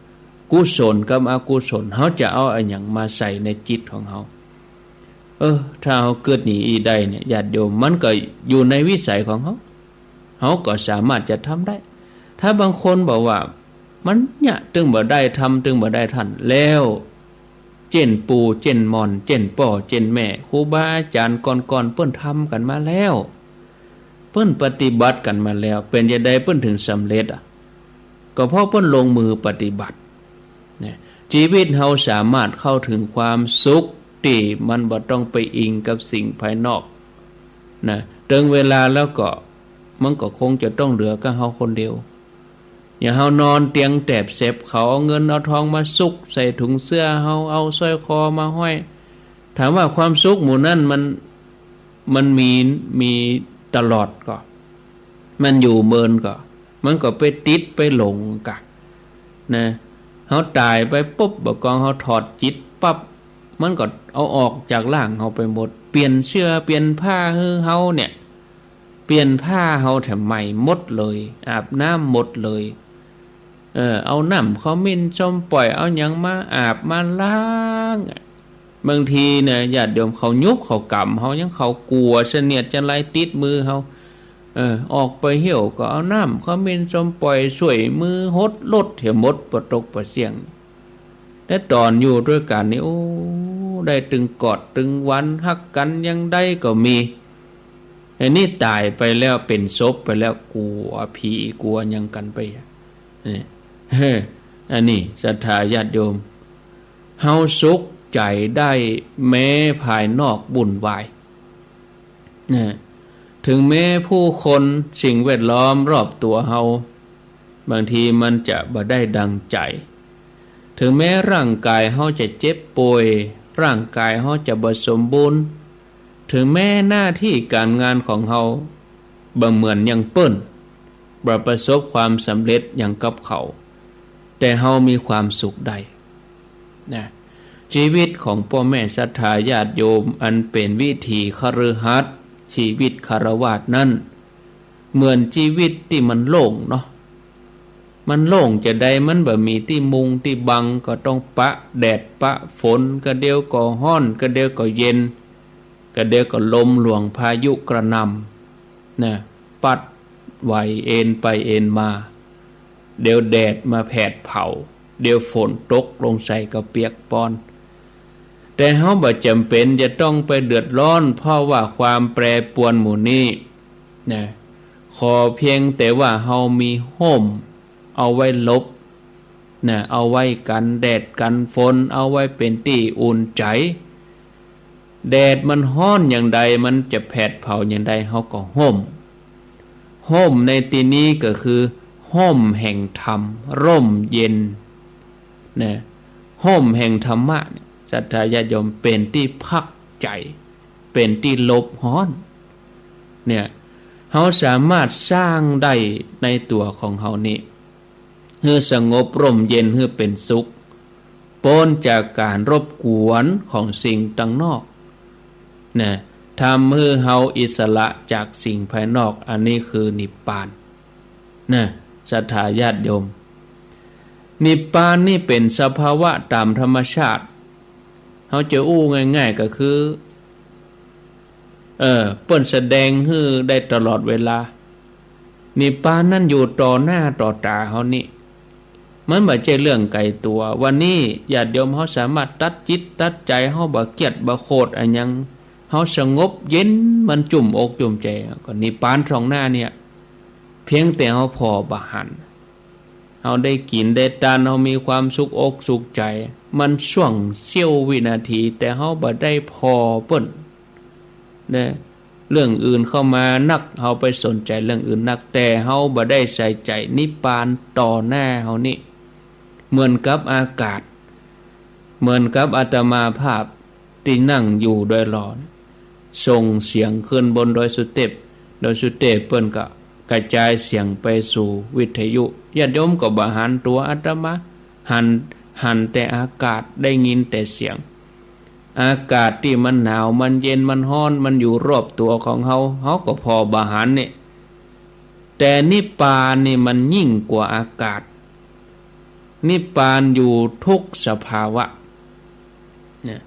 กุศลกับอกุศล เฮาจะเอาอะหยังมาใส่ในจิตของเฮา เออ ถ้าเฮากึ๊ดหนีอี้ได้เนี่ย ญาติโยม มันก็อยู่ในวิสัยของเฮา เฮาก็สามารถจะทำได้ ถ้าบางคนบอกว่า มันเยียะตึงบ่ได้ธรรม ตึงบ่ได้ธาตุ แล้ว เจ้นปู่ เจ้นม่อน เจ้นป้อ เจ้นแม่ ครูบาอาจ๋ารย์ก่อนๆ เปิ้นทำกั๋นมาแล้ว เปิ้นปฏิบัติกั๋นมาแล้ว เป๋นจาใดเปิ้นถึงสำเร็จอะ ก็เพราะเปิ้นลงมือปฏิบัติ เนี่ย จีวิตเฮาสามารถเข้าถึงความสุขตี้มันบ่ต้องไปอิงกับสิ่งภายนอก นะ เถิงเวลาแล้วก็ มันก็คงจะต้องเหลือกับเฮาคนเดียว อย่างเฮานอนเตียงแตบเสบ เขาเอาเงินเอาทองมาซุกใส่ถุงเสื้อเฮา เอาสร้อยคอมาห้อย ถามว่าความสุขหมู่นั้นมัน มันมี มีตลอดก่อ มันอยู่เมินก่อ มันก็ไปติดไปหลงกะ นะ เฮาต๋ายไปปุ๊บ บ่ากองเฮาถอดจิตปั๊บ มันก็เอาออกจากร่างเฮาไปหมด เปลี่ยนเสื้อเปลี่ยนผ้าหื้อเฮาเนี่ย เปลี่ยนผ้าเฮาแถมใหม่หมดเลย อาบน้ำหมดเลย เออ เอาน้ำขมิ้นส้มป่อย เอาหยังมาอาบมาล้าง บางทีเนี่ย ญาติโยม เขาหยุบเขาก๋ำเฮา ยังเขากั๋วเสนียดจัญไรติดมือเฮา เออ ออกไปเหี่ยวก็เอาน้ำขมิ้นส้มป่อย ส่วยมือหดลดเหี่ยหมด ปะตกปะเสี้ยง แต่ต๋อนอยู่ตวยกั๋นนี่ โอ้ ได้ตึงกอดตึงหวัน ฮักกั๋นยังได้ก็มี อันนี้ต๋ายไปแล้ว เป๋นศพไปแล้ว กั๋วผีกั๋วหยังกั๋นไป นี่ เฮ้อ อันนี้ศรัทธาญาติโยม เฮาสุขใจ๋ได้แม้ภายนอกวุ่นวาย นะ ถึงแม้ผู้คนสิ่งแวดล้อมรอบตั๋วเฮา บางทีมันจะบ่ได้ดังใจ๋ ถึงแม้ร่างก๋ายเฮาจะเจ็บป่วย ร่างก๋ายเฮาจะบ่สมบูรณ์ ถึงแม้หน้าตี้ก๋านงานของเฮาบ่เหมือนอย่างเปิ้น บ่ประสบความสำเร็จอย่างกับเขา แต่เฮามีความสุขได้ นะ จีวิตของป้อแม่ศรัทธาญาติโยม อันเป๋นวิถีคฤหัสถ์ จีวิตฆราวาสนั้น เหมือนจีวิตตี้มันโล่งเนาะ มันโล่งจาใด มันบ่มีตี้มุงตี้บัง ก็ต้องปะแดดปะฝน กะเดียวก็ฮ้อน กะเดียวก็เย็น กะเดียวก็ลมหลวงพายุกระหน่ำ นะ ปั๊ดไหวเอนไปเอนมา เดี๋ยวแดดมาแผดเผา เดี๋ยวฝนตกลงใส่ก็เปียกปอน แต่เฮาบ่จ๋ำเป๋นจะต้องไปเดือดร้อน เพราะว่าความแปรปรวนหมู่นี้ นะ ขอเพียงแต่ว่าเฮามีฮ่มเอาไว้หลบ นะ เอาไว้กั๋นแดดกั๋นฝน เอาไว้เป๋นตี้อุ่นใจ๋ แดดมันฮ้อนอย่างใด มันจะแผดเผาอย่างใด เฮาก็ฮ่ม ฮ่มในตี้นี้ก็คือฮ่มแห่งธรรม ร่มเย็น นะ ฮ่มแห่งธรรมะเนี่ย ศรัทธาญาติโยม เป๋นตี้พักใจ๋ เป๋นตี้หลบฮ้อน เนี่ย เฮาสามารถสร้างได้ในตั๋วของเฮานี่ หื้อสงบร่มเย็น หื้อเป๋นสุข ป๊นจากก๋านรบกวนของสิ่งตังนอก นะ ทำหื้อเฮาอิสระจากสิ่งภายนอก อันนี้คือนิพพาน นะ ศรัทธาญาติโยม นิพพานนี่เป๋นสภาวะต๋ามธรรมชาติ เฮาจะอู้ง่ายๆ ก็คือ เออ เปิ้นแสดงหื้อได้ตลอดเวลา นิพพานนั้นอยู่ต่อหน้าต่อต๋าเฮานี่ มันบ่ใจ้เรื่องไก๋ตั๋ว วันนี้ญาติโยมเฮาสามารถตัดจิตตัดใจ๋เฮา บ่เคียดบ่โขดอะหยัง เฮาสงบเย็น มันจุ่มอกจุ่มใจ๋ ก็นิพพานส่องหน้าเนี่ย เพียงแต่เฮาผ่อบ่หัน เฮาได้กิ๋นได้ตาน เฮามีความสุขอกสุขใจ๋ มันชั่วเสี้ยววินาที แต่เฮาบ่ได้ผ่อเปิ้น นะ เรื่องอื่นเข้ามานัก เฮาไปสนใจ๋เรื่องอื่นนัก แต่เฮาบ่ได้ใส่ใจ๋นิพพานต่อหน้าเฮานี่ เหมือนกับอากาศ เหมือนกับอาตมาภาพตี้นั่งอยู่ดอยหล่อ ส่งเสียงขึ้นบนดอยสุเทพ ดอยสุเทพเปิ้นก็กระจายเสียงไปสู่วิทยุ ญาติโยมก็บ่หันตั๋วอาตมา หัน หันแต่อากาศ ได้ยินแต่เสียง อากาศตี้มันหนาว มันเย็น มันฮ้อน มันอยู่รอบตั๋วของเฮา เฮาก็ผ่อบ่หันนี่ แต่นิพพานนี่มันยิ่งกว่าอากาศ นิพพานอยู่ทุกสภาวะ เนี่ย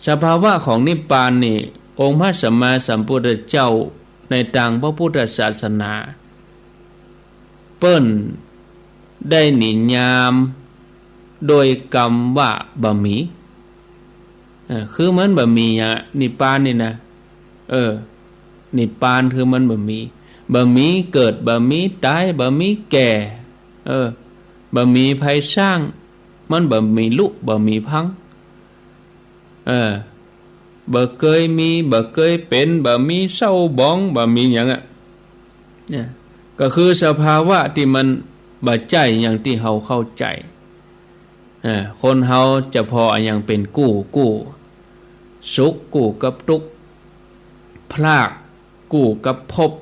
สภาวะของนิพพานนี่ องค์พระสัมมาสัมพุทธเจ้าในตางพระพุทธศาสนา เปิ้นได้นิยามโดยกำว่าบ่มี เออ คือมันบ่มีอะ นิพพานนี่นะ เออ นิพพานคือมันบ่มี บ่มีเกิด บ่มีต๋าย บ่มีแก่ เออ บ่มีใผสร้าง มันบ่มีลุ บ่มีพัง เออ บ่เกยมี บ่เกยเป๋น บ่มีเศร้าหมอง บ่มีหยังอะ เนี่ย ก็คือสภาวะตี้มันบ่ใจ้อย่างตี้เฮาเข้าใจ๋ เออ คนเฮาจะผ่ออะหยังเป๋นกู้ กู้สุข กู้กับตุ๊กข์ พราก กู้กับภพ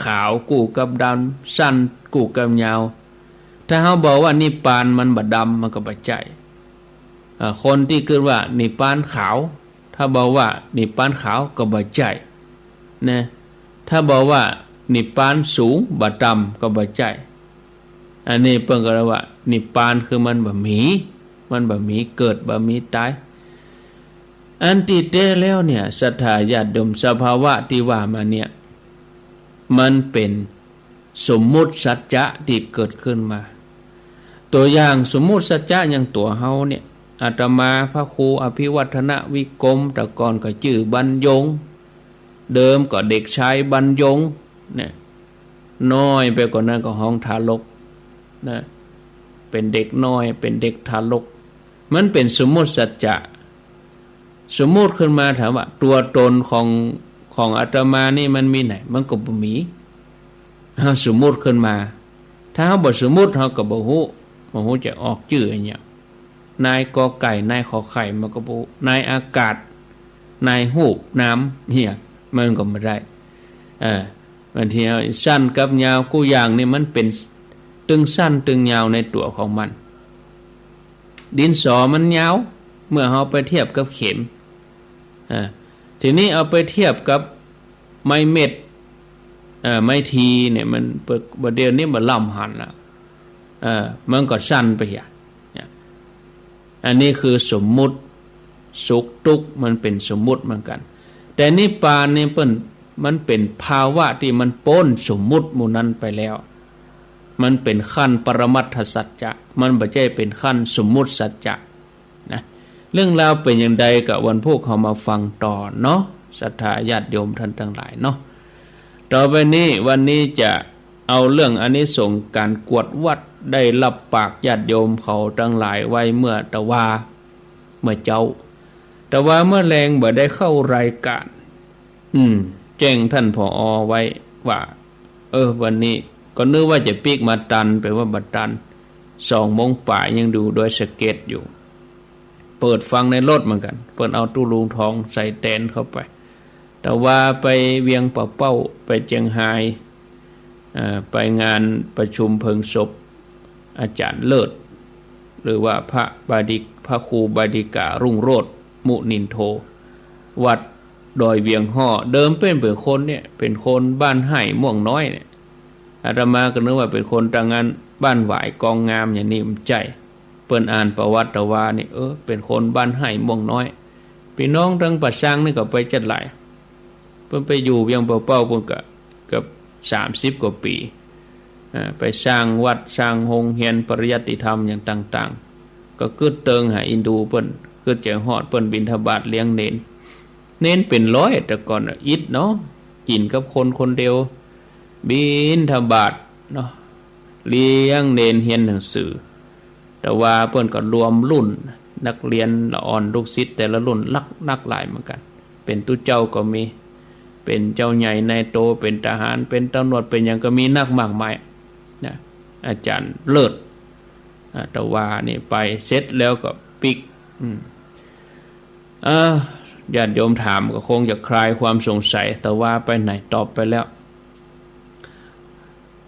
ขาว กู้กับดำ สั้น กู้กับยาว ถ้าเฮาบ่ว่านิพพานมันบ่ดำ มันก็บ่ใจ้ เอ่อ คนตี้กึ๊ดว่านิพพานขาว ถ้าบ่ว่านิพพานขาวก็บ่ใจ้ นะ ถ้าบ่ว่านิพพานสูง บ่ต่ำ ก็บ่ใจ้ อันนี้เปิ้นก็เลยว่า นิพพานคือมันบ่มี มันบ่มีเกิด บ่มีต๋าย อันตี้แต๊แล้วเนี่ย ศรัทธาญาติโยม สภาวะตี้ว่ามาเนี่ย มันเป๋นสมมุติสัจจะตี้เกิดขึ้นมา ตั๋วอย่างสมมุติสัจจะอย่างตั๋วเฮาเนี่ย อาตมาพระครูอภิวัฒนวิกรม แต่ก่อนก็จื้อบรรยง เดิมก็เด็กชายบรรยง เนี่ย น้อยไปกว่านั้นก็ฮ้องทารก นะ เป๋นเด็กน้อย เป๋นเด็กทารก มันเป๋นสมมุติสัจจะ สมมุติขึ้นมาถามว่าตั๋วต๋นของ ของอาตมานี่มันมีไหน มันก็บ่มี เฮาสมมุติขึ้นมา ถ้าเฮาบ่สมมุติเฮาก็บ่ฮู้ บ่ฮู้จะออกจื้ออะหยัง นายกอไก่ นายขอไข่ มันก็บ่ฮู้ นายอากาศ นายฮูกนามเหีย มันก็บ่ได้ เออ บางทีเฮาสั้นกับยาว กู้อย่างนี่มันเป๋นตึงสั้นตึงยาวในตั๋วของมัน ดินสอมันยาว เมื่อเฮาไปเทียบกับเข็ม อ่า ทีนี้เอาไปเทียบกับไม้เม็ด เอ่อ ไม้ทีเนี่ย มัน บ่าเดี่ยวนี้มันล้ำหันละ เอ่อ มันก็สั้นไปอะ เนี่ย อันนี้คือสมมุติ สุขตุ๊กข์มันเป๋นสมมุติเหมือนกั๋น แต่นิพพานนี่เปิ้น มันเป๋นภาวะตี้มันป๊นสมมุติหมู่นั้นไปแล้ว มันเป๋นขั้นปรมัตถสัจจะ มันบ่ใจ้เป๋นขั้นสมมุติสัจจะ นะ เรื่องราวเป๋นอย่างใดก็วันพูกเฮามาฟังต่อเนาะ ศรัทธาญาติโยมท่านตังหลายเนาะ ต่อไปนี้ วันนี้จะเอาเรื่องอานิสงส์ก๋านกวดวัด ได้ฮับปากญาติโยมเขาตังหลายไว้เมื่อตะวา เมื่อเจ๊า ตะวาเมื่อแลงบ่ได้เข้ารายก๋าน อืม แจ้งต้าน ผอ. ไว้ว่า เออ วันนี้ก็นึกว่าจะปิ๊กมาตัน แปลว่าบ่ตัน สองโมงป๋ายยังดูดอยสะเก็ดอยู่ เปิดฟังในรถเหมือนกั๋น เปิ้นเอาตุ๊ลุงทองใส่แตนเข้าไป ตะวาไปเวียงป่าเป้า ไปเจียงฮาย เอ่อ ไปงานประชุมเพลิงศพอาจ๋ารย์เลิศ หรือว่าพระบดิ พระครูบดิการุ่งโรจน์มุนินโท วัดดอยเวียงฮ้อ เดิมเปิ้นเป๋นคนเนี่ย เป๋นคนบ้านไฮ่ม่วงน้อยเนี่ย อาตมาก็นึกว่าเป๋นคนตางอั้น บ้านหวายกองงามอย่างนี้ บ่ใจ้ เปิ้นอ่านประวัติตะวานี่ เออ เป๋นคนบ้านไฮ่ม่วงน้อย ปี้น้องตังป่าซางนี่ก็ไปจัดหลาย เปิ้นไปอยู่เวียงป่าเป้า เปิ้นก็เกือบสามสิบกว่าปี๋ อ่า ไปสร้างวัดสร้างโฮงเฮียนปริยัติธรรมอย่างต่างๆ ก็กึ๊ดเติงหาเอ็นดูเปิ้น กึ๊ดใจ๋ฮอดเปิ้น บิณฑบาตเลี้ยงเณร เณรเป๋นร้อยแต่ก่อนน่ะ อิดเนาะ กิ๋นกับคนคนเดียว บิณฑบาตเนาะ เลี้ยงเณรเฮียนหนังสือ ตะวาเปิ้นก็รวมรุ่นนักเรียนละอ่อนลูกศิษย์แต่ละรุ่นนัก นักหลายเหมือนกั๋น เป๋นตุ๊เจ้าก็มี เป๋นเจ้าใหญ่นายโต เป๋นทหาร เป๋นตำรวจ เป๋นหยังก็มีนักมากมายนะ อาจ๋ารย์เลิศ อ่า ตะวานี่ไปเสร็จแล้วก็ปิ๊ก อืม เอ่อ ญาติโยมถามก็คงจะคลายความสงสัย ตะวาไปไหน ตอบไปแล้ว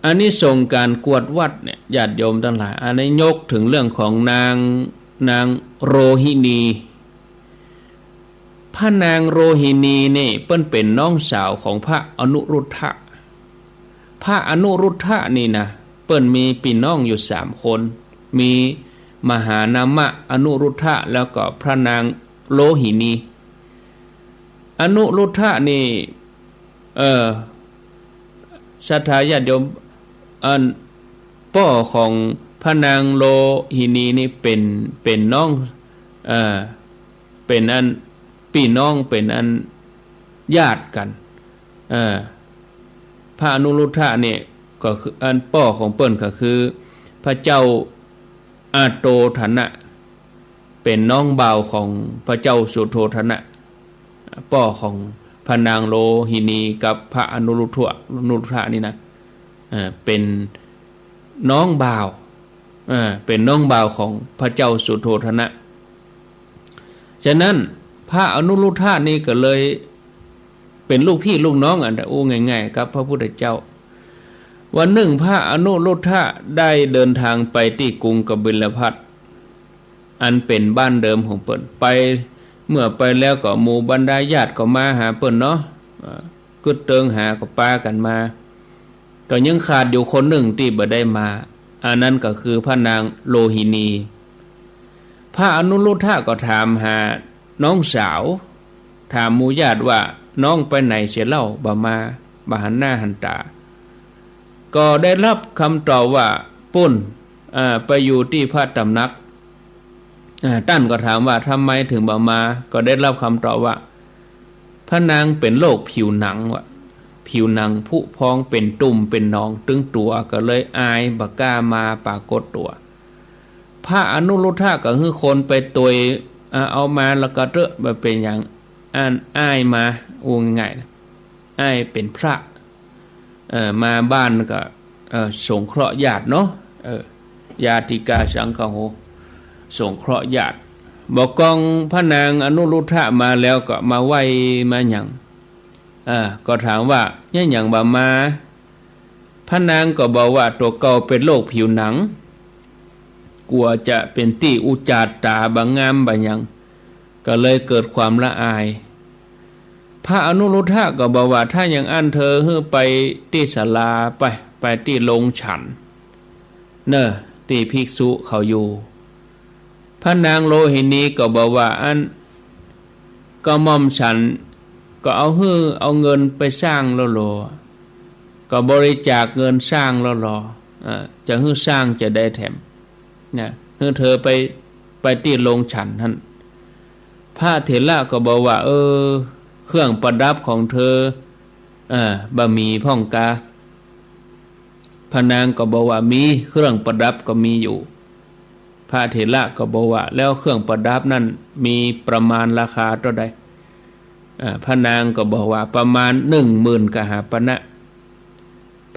อานิสงส์ก๋านกวดวัดเนี่ย ญาติโยมตังหลาย อันนี้ยกเถิงเรื่องของนาง นางโรหินี พระนางโรหินีนี่เปิ้นเป๋นน้องสาวของพระอนุรุทธะ พระอนุรุทธะนี่นะ เปิ้นมีปี้น้องอยู่สามคน มีมหานามะ อนุรุทธะ แล้วก็พระนางโรหินี อนุรุทธะนี่ เออ ศรัทธาญาติโยม อันป้อของพระนางโลหินีนี่เป๋น เป๋นน้อง เออ เป๋นอันปี้น้อง เป๋นอันญาติกั๋น เออ พระอนุรุทธะเนี่ยก็คือ อันป้อของเปิ้นก็คือพระเจ้าอาโตทนะ เป๋นน้องบ่าวของพระเจ้าสุโธทนะ ป้อของพระนางโลหินีกับพระอนุรุทธะ อนุรุทธะนี่นะ เออ เป๋นน้องบ่าว เออ เป๋นน้องบ่าวของพระเจ้าสุโธทนะ ฉะนั้นพระอนุรุทธะนี่ก็เลยเป๋นลูกพี่ลูกน้องอันอู้ง่ายๆ กับพระพุทธเจ้า วันนึ่งพระอนุรุทธะได้เดินทางไปตี้กรุงกบิลพัสดุ์ อันเป๋นบ้านเดิมของเปิ้น ไป เมื่อไปแล้วก็หมู่บรรดาญาติก็มาหาเปิ้นเนาะ อ่า กึ๊ดเติงหาก็ปากั๋นมา ก็ยังขาดอยู่คนนึ่งตี้บ่ได้มา อันนั้นก็คือพระนางโลหินี พระอนุรุทธะก็ถามหาน้องสาว ถามหมู่ญาติว่าน้องไปไหนเสียเล่า บ่มา บ่หันหน้าหันต๋า ก็ได้ฮับกำตอบว่าปุ้น อ่า ไปอยู่ตี้พระต๋ำหนัก อ่า ต้านก็ถามว่าทำไมถึงบ่มา ก็ได้ฮับกำตอบว่า พระนางเป๋นโรคผิวหนังว่ะ ผิวหนังผุพองเป๋นตุ่มเป๋นหนองตึงตั๋ว ก็เลยอายบ่กล้ามาปรากฏตั๋ว พระอนุรุทธะก็หื้อคนไปตวย อ่า เอามาแล้วก็เต๊อะ บ่เป๋นหยัง อันอ้ายมา อู้ง่ายๆ นะ อ้ายเป๋นพระ เออ มาบ้านก็ เออ สงเคราะห์ญาติเนาะ เออ ญาติกาสังคโห สงเคราะห์ญาติ บ่กองพระนางอนุรุทธะมาแล้วก็มาไหว้มาหยัง เออ ก็ถามว่าเยียะหยังบ่มา พระนางก็บอกว่าตั๋วเก่าเป๋นโรคผิวหนัง กั๋วจะเป๋นตี้อุจจาต๋าบ่งามบ่หยัง ก็เลยเกิดความละอาย พระอนุรุทธะก็บอกว่าถ้าอย่างอั้นเธอหื้อไปตี้ศาลาไป ไปตี้โรงฉัน เน่อ ตี้ภิกษุเขาอยู่ พระนางโลหินีก็บอกว่าอั้น กระหม่อมฉันก็เอาหื้อ เอาเงินไปสร้างแล้วลอ ก็บริจาคเงินสร้างแล้วลอ เอ่อ จะหื้อสร้างจะได้แถม นะ หื้อเธอไป ไปตี้โรงฉันหั้น พระเถระก็บอกว่า เออ เครื่องประดับของเธอ เอ่อ บ่มีพ่องกา พระนางก็บอกว่ามี เครื่องประดับก็มีอยู่ พระเถระก็บอกว่าแล้วเครื่องประดับนั้นมีประมาณราคาเต้าใด เอ่อ พระนางก็บอกว่าประมาณหนึ่งหมื่นกหาปณะ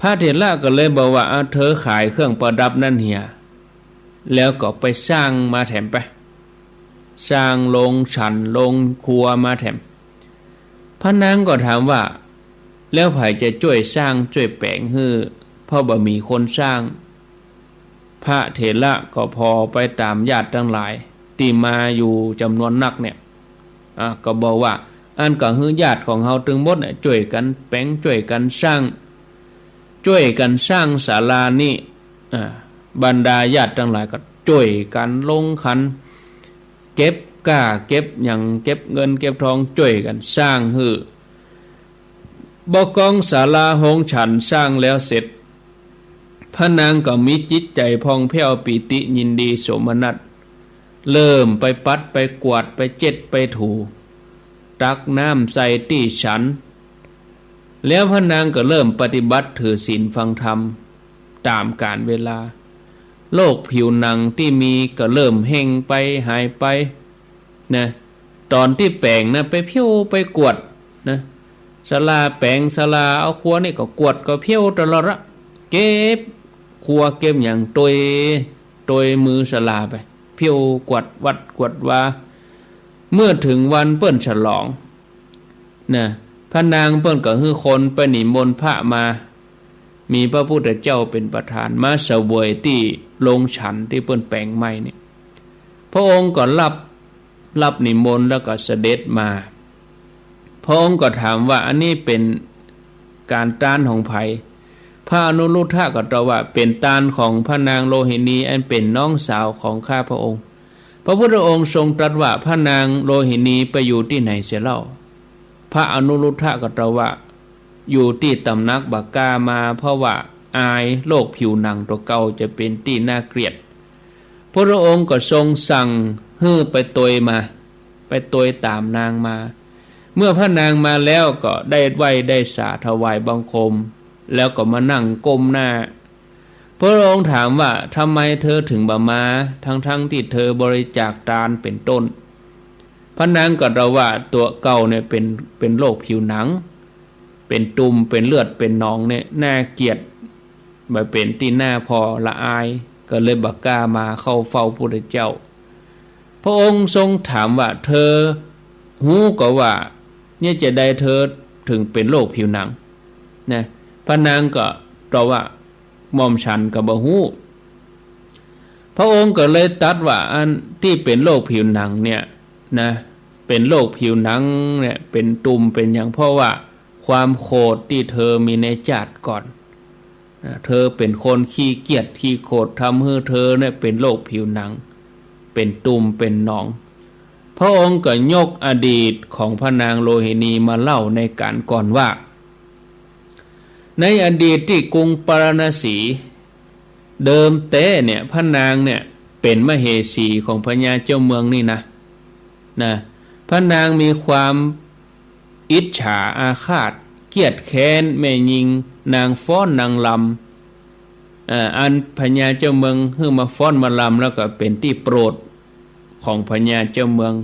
พระเถระก็เลยบอกว่า อ่ะ เธอขายเครื่องประดับนั้นเหีย แล้วก็ไปสร้างมาแถมไป สร้างโรงฉันโรงครัวมาแถม พระนางก็ถามว่า แล้วใผจะจ้วยสร้างจ้วยแป๋งหื้อ เพราะบ่มีคนสร้าง พระเถระก็ผ่อไปต๋ามญาติตังหลายตี้มาอยู่จ๋ำนวนนักเนี่ย อ่ะ ก็บอกว่า อั้นก็หื้อญาติของเฮาตึงหมดเนี่ยจ้วยกั๋นแป๋งจ้วยกั๋นสร้าง จ้วยกั๋นสร้างศาลานี้ อ่ะ บรรดาญาติตังหลายก็จ้วยกั๋นลงขัน เก็บก๊าเก็บหยัง เก็บเงินเก็บทองจ้วยกั๋นสร้างหื้อ บ่กองศาลาโฮงฉันสร้างแล้วเสร็จ พระนางก็มีจิตใจ๋ผ่องแผ้วปีติยินดีโสมนัส เริ่มไปปัดไปกวาดไปเช็ดไปถู ตักน้ำใส่ตี้ฉัน แล้วพระนางก็เริ่มปฏิบัติถือศีลฟังธรรมต๋ามกาลเวลา โรคผิวหนังตี้มีก็เริ่มเฮงไปหายไป นะ ต๋อนตี้แป๋งนะ ไปเผี้ยวไปกวาดนะ ศาลาแป๋งศาลาเอาครัวนี่ก็กวาดก็เผี้ยวตลอดละ เก็บครัวเก็บหยังตวย ตวยมือศาลาไป เผี้ยวกวาดวัดกวาดวา เมื่อเถิงวันเปิ้นฉลอง นะ พระนางเปิ้นก็หื้อคนไปนิมนต์พระมา มีพระพุทธเจ้าเป๋นประธาน มาเสวยตี้โรงฉันตี้เปิ้นแป๋งใหม่นี่ พระองค์ก็ฮับ ฮับนิมนต์แล้วก็เสด็จมา พระองค์ก็ถามว่า อันนี้เป๋นก๋านต้านของใผ พระอนุรุทธะก็ตอบว่า เป๋นต้านของพระนางโลหินี อันเป๋นน้องสาวของข้าพระองค์ พระพุทธองค์ทรงตรัสว่า พระนางโลหินีไปอยู่ตี้ไหนเสียเล่า พระอนุรุทธะก็ตรัสว่า อยู่ตี้ตำหนักบ่ก้ามา เพราะว่าอายโรคผิวหนังตั๋วเก่าจะเป๋นตี้น่าเกลียด พระองค์ก็ทรงสั่งหื้อไปตวยมา ไปตวยต๋ามนางมา เมื่อพระนางมาแล้วก็ได้ไหว้ได้สาถวายบังคม แล้วก็มานั่งก้มหน้า พระองค์ถามว่า ทำไมเธอถึงบ่มา ทั้งๆ ตี้เธอบริจาคตานเป๋นต้น พระนางก็ตรัสว่า ตั๋วเก่าเนี่ยเป๋น เป๋นโรคผิวหนัง เป๋นตุ่ม เป๋นเลือด เป๋นหนองเนี่ย น่าเกลียด บ่เป๋นตี้น่าผ่อละอาย ก็เลยบ่ก้ามาเข้าเฝ้าพุทธเจ้า พระองค์ทรงถามว่า เธอฮู้ก่อว่า เหตุจะใดเธอถึงเป๋นโรคผิวหนัง นะ พระนางก็ตอบว่า หม่อมฉันก็บ่ฮู้ พระองค์ก็เลยตรัสว่า อันตี้เป๋นโรคผิวหนังเนี่ยนะ เป๋นโรคผิวหนังเนี่ย เป๋นตุ่มเป๋นหยัง เพราะว่าความโขดตี้เธอมีในจาติก่อน อ่า เธอเป๋นคนขี้เกียจขี้โขด ทำหื้อเธอเนี่ยเป๋นโรคผิวหนัง เป๋นตุ่ม เป๋นหนอง พระองค์ก็ยกอดีตของพระนางโลหินีมาเล่าในก๋านก่อนว่า ในอดีตตี้กรุงปาราณสี เดิมแต๊เนี่ย พระนางเนี่ยเป๋นมเหสีของพญาเจ้าเมืองนี่นะ นะ พระนางมีความอิจฉาอาฆาต เกลียดแค้นแม่ญิงนางฟ้อนนางรำ เอ่อ อันพญาเจ้าเมืองหื้อมาฟ้อนมาลำ แล้วก็เป๋นตี้โปรดของพญาเจ้าเมือง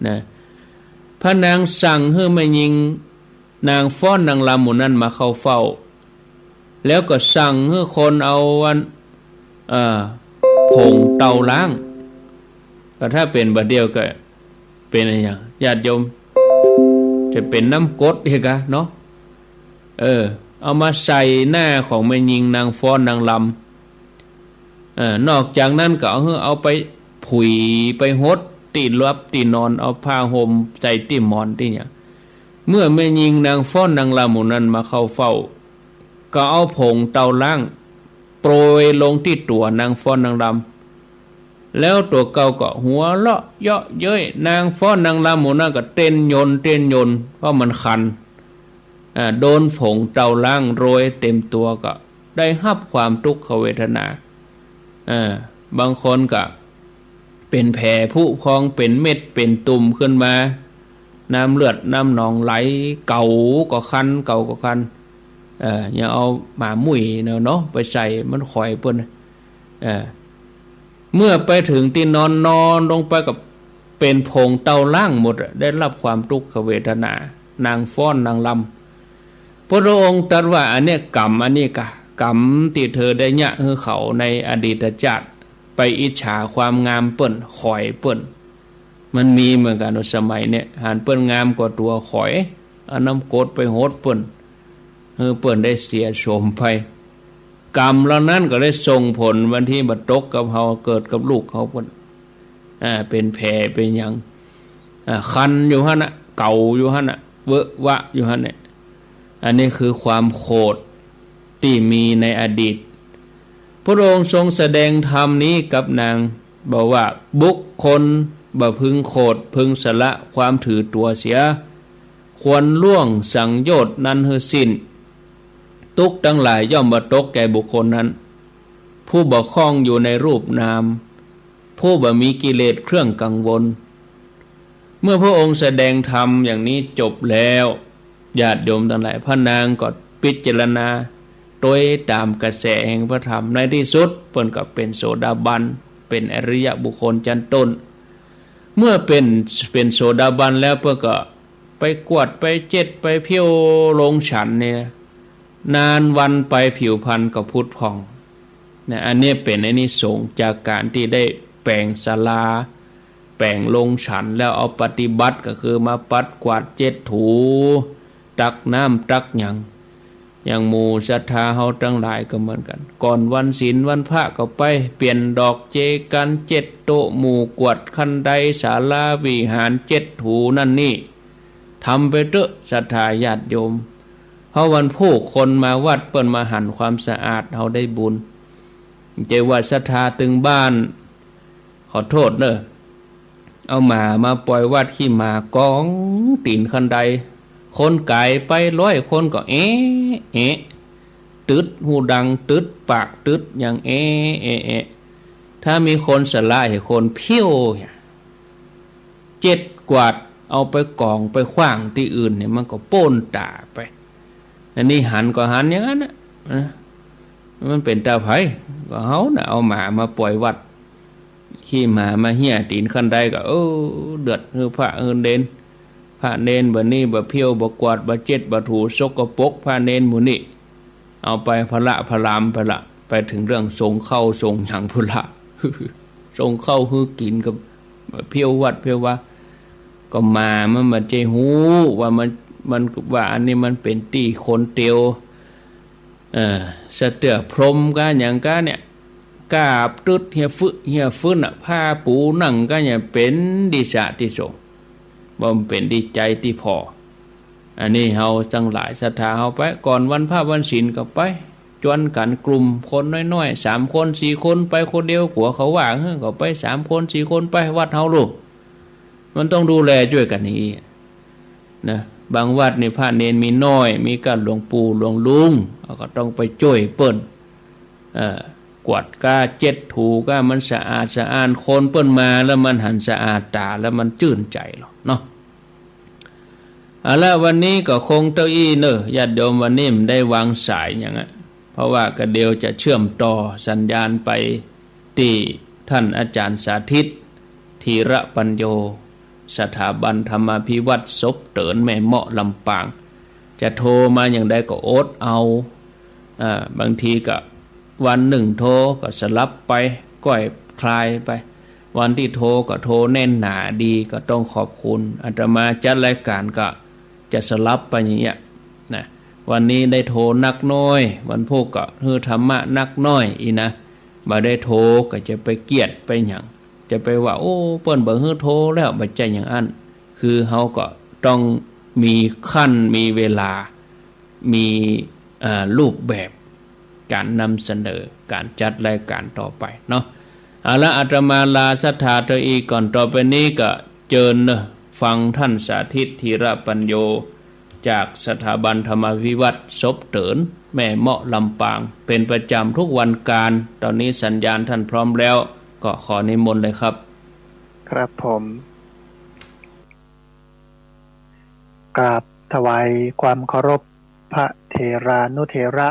นะ พระนางสั่งหื้อแม่ญิงนางฟ้อนนางรำหมู่นั้นมาเข้าเฝ้า แล้วก็สั่งหื้อคนเอาอัน เอ่อ ผงเตาล้าง ก็ถ้าเป๋นบ่าเดี่ยวก็เป๋นอะหยัง ญาติโยม จะเป๋นน้ำกรดเหียกะเนาะ เออ เอามาใส่หน้าของแม่ญิงนางฟ้อนนางรำ เออ นอกจากนั้นก็เอาหื้อเอาไปผุยไปหดตี้หลับตี้นอน เอาผ้าห่มใส่ตี้หมอนตี้หยัง เมื่อแม่ญิงนางฟ้อนนางรำหมู่นั้นมาเข้าเฝ้า ก็เอาผงเตาล้างโปรยลงตี้ตั๋วนางฟ้อนนางรำ แล้วตั๋วเก่าก็หัวเราะเยาะเย้ย นางฟ้อนนางรำหมู่นั้นก็เต้นยนเต้นยน เพราะมันคัน อ่า โดนผงเตาล้างโรยเต็มตั๋วก็ได้ฮับความทุกขเวทนา อ่า บางคนก็เป๋นแผลผุพอง เป๋นเม็ด เป๋นตุ่มขึ้นมา น้ำเลือดน้ำหนองไหล เก่าก็คัน เก่าก็คัน เอ่อ อย่าเอาหมามุ่ยเนาะ เนาะ ไปใส่มันข่อยเปิ้น เอ่อ เมื่อไปเถิงตี้นอน นอนลงไปก็เป๋นผงเตาล้างหมดอะ ได้ฮับความทุกขเวทนา นางฟ้อนนางรำ พระองค์ตรัสว่า อันเนี้ยกรรม อันนี้กะกรรมตี้เธอได้เยียะหื้อเขาในอดีตจาติ ไปอิจฉาความงามเปิ้น ข่อยเปิ้น มันมีเหมือนกั๋น สมัยเนี้ย หันเปิ้นงามกว่าตั๋ว ข่อย เอาน้ำกรดไปหดเปิ้น หื้อเปิ้นได้เสียโฉมไป กรรมเหล่านั้นก็ได้ส่งผล บางทีบ่ตกกับเฮา เกิดกับลูกเฮาเปิ้น อ่า เป๋นแผลเป๋นหยัง อ่า คันอยู่หั้นน่ะ เก่าอยู่หั้นน่ะ เวอะหวะอยู่หั้นเนี่ย อันนี้คือความโขดตี้มีในอดีต พระองค์ทรงแสดงธรรมนี้กับนาง บอกว่า บุคคลบ่พึงโขด พึงสละความถือตั๋วเสีย ควรล่วงสังโยชน์นั้นหื้อสิ้น ทุกข์ตังหลายย่อมบ่ตกแก่บุคคลนั้น ผู้บ่ข้องอยู่ในรูปนาม ผู้บ่มีกิเลสเครื่องกังวล เมื่อพระองค์แสดงธรรมอย่างนี้จบแล้ว ญาติโยมตังหลาย พระนางก็พิจารณาตวยต๋ามกระแสแห่งพระธรรม ในตี้สุดเปิ้นก็เป๋นโสดาบัน เป๋นอริยบุคคลชั้นต้น เมื่อเป๋น เป๋นโสดาบันแล้ว เปิ้นก็ไปกวาดไปเจ็ดไปเผี้ยวลงฉันเนี่ย นานวันไปผิวพรรณก็ผุดผ่อง นะ อันนี้เป๋นอานิสงส์จากก๋านตี้ได้แป๋งศาลา แป๋งลงฉัน แล้วเอาปฏิบัติ ก็คือมาปัดกวาดเจ็ดถู ตักน้ำตักหยัง อย่างหมู่ศรัทธาเฮาตังหลายก็เหมือนกั๋น ก่อนวันศีลวันพระก็ไปเปลี่ยนดอกเจกัน เจ็ดโต๊ะ หมู่กวาดคันได ศาลาวิหาร เจ็ดถูนั่นนี่ ทำไปเต๊อะ ศรัทธาญาติโยม เพราะวันพูกคนมาวัดเปิ้นมาหันความสะอาด เฮาได้บุญ บ่ใจ้ว่าศรัทธาตึงบ้าน ขอโต้ษเน่อ เอาหมามาป่อยวัด ขี้หมากองตี๋นคันได คนก๋ายไปร้อยคนก็ เอ๊ะ เอ๊ะ ตึ๊ด ฮูดังตึ๊ด ปากตึ๊ด อย่าง เอ๊ะ เอ๊ะ เอ๊ะ ถ้ามีคนสละหื้อคนเผี้ยวเนี่ย เจ็ดกวาดเอาไปก๋องไปขว้างตี้อื่นเนี่ย มันก็ป๊นต๋าไป อันนี้หันก็หันอย่างนั้นนะ นะ มันเป๋นต๋าใผ ก็เฮาน่ะ เอาหมามาป่อยวัด ขี้หมามาเฮี้ยตี๋นคันไดก็ เออ เดือดหื้อพระหื้อเณร พระเณรบ่านี้บ่เผี้ยว บ่กวาด บ่เจ็ด บ่ถู สกปรก พระเณรหมู่นี้ เอาไปพละพลามไปละ ไปเถิงเรื่องสงฆ์เข้าสงฆ์หยังพุ้นละ สงฆ์เข้าหื้อกิ๋นก็เผี้ยววัดเผี้ยววา ก็หมามันบ่ใจ้ฮู้ว่ามัน มัน ว่าอันนี้มันเป๋นตี้คนเตียว เออ สะเตื้อพรมก้าหยังก้าเนี่ย ก้าตึ๊ดเฮี้ยฟึเฮี้ยฟึ้นน่ะ ผ้าปูนั่งก้าเนี่ย เป๋นตี้สะตี้สงฆ์ บ่เป๋นตี้ใจ๋ตี้ผ่อ อันนี้เฮาตังหลายศรัทธาเฮาไป ก่อนวันพระวันศีลก็ไป จวนกั๋นกลุ่มคนน้อยๆ สามคนสี่คน ไปคนเดียวกั๋วเขาว่า เออ ก็ไปสามคนสี่คน ไปวัดเฮาลูก มันต้องดูแลจ้วยกั๋นอย่างนี้นะ บางวัดนี่พระเณรมีน้อย มีก้าหลวงปู่หลวงลุง เฮาก็ต้องไปจ้วยเปิ้น เอ่อ กวาดก้าเจ็ดถูก้า มันสะอาดสะอ้าน คนเปิ้นมาแล้วมันหันสะอาดต๋า แล้วมันจื้นใจ๋ลอเนาะ เอาละ วันนี้ก็คงเต้าอี้เน่อ ญาติโยม วันนี้บ่ได้วางสายหยังอะ เพราะว่าก็เดี๋ยวจะเชื่อมต่อสัญญาณไปตี้ต้านอาจ๋ารย์สาธิต ธีระปัญโญ สถาบันธรรมาภิวัตน์ศพเติ๋น แม่เมาะ ลำปาง จะโทรมาอย่างใดก็อดเอา อ่า บางทีก็วันนึ่งโทรก็สลับไป ก้อยคลายไป วันตี้โทรก็โทรแน่นหนาดี ก็ต้องขอบคุณ อาตมาจัดรายก๋านก็จะสลับไปอย่างเงี้ยนะ วันนี้ได้โทรนักน้อย วันพูกก็หื้อธรรมะนักน้อยอี้นะ บ่ได้โทรก็จะไปเกียดไปหยัง จะไปว่า โอ้ เปิ้นบ่หื้อโทรแล้ว บ่ใจ้อย่างอั้น คือเฮาก็ต้องมีขั้น มีเวลา มี อ่า รูปแบบก๋านนำเสนอ ก๋านจัดรายก๋านต่อไปเนาะ เอาละ อาตมาลาศรัทธาเต้าอี้ก่อน ต่อไปนี้ก็เจิญเน่อ ฟังต้านสาธิต ธีระปัญโญ จากสถาบันธรรมาภิวัตน์ศพเติ๋น แม่เมาะ ลำปาง เป๋นประจ๋ำทุกวันก๋าน ต๋อนนี้สัญญาณต้านพร้อมแล้ว ก็ขอนิมนต์เลยครับ ครับผม กราบถวายความเคารพพระเถรานุเถระ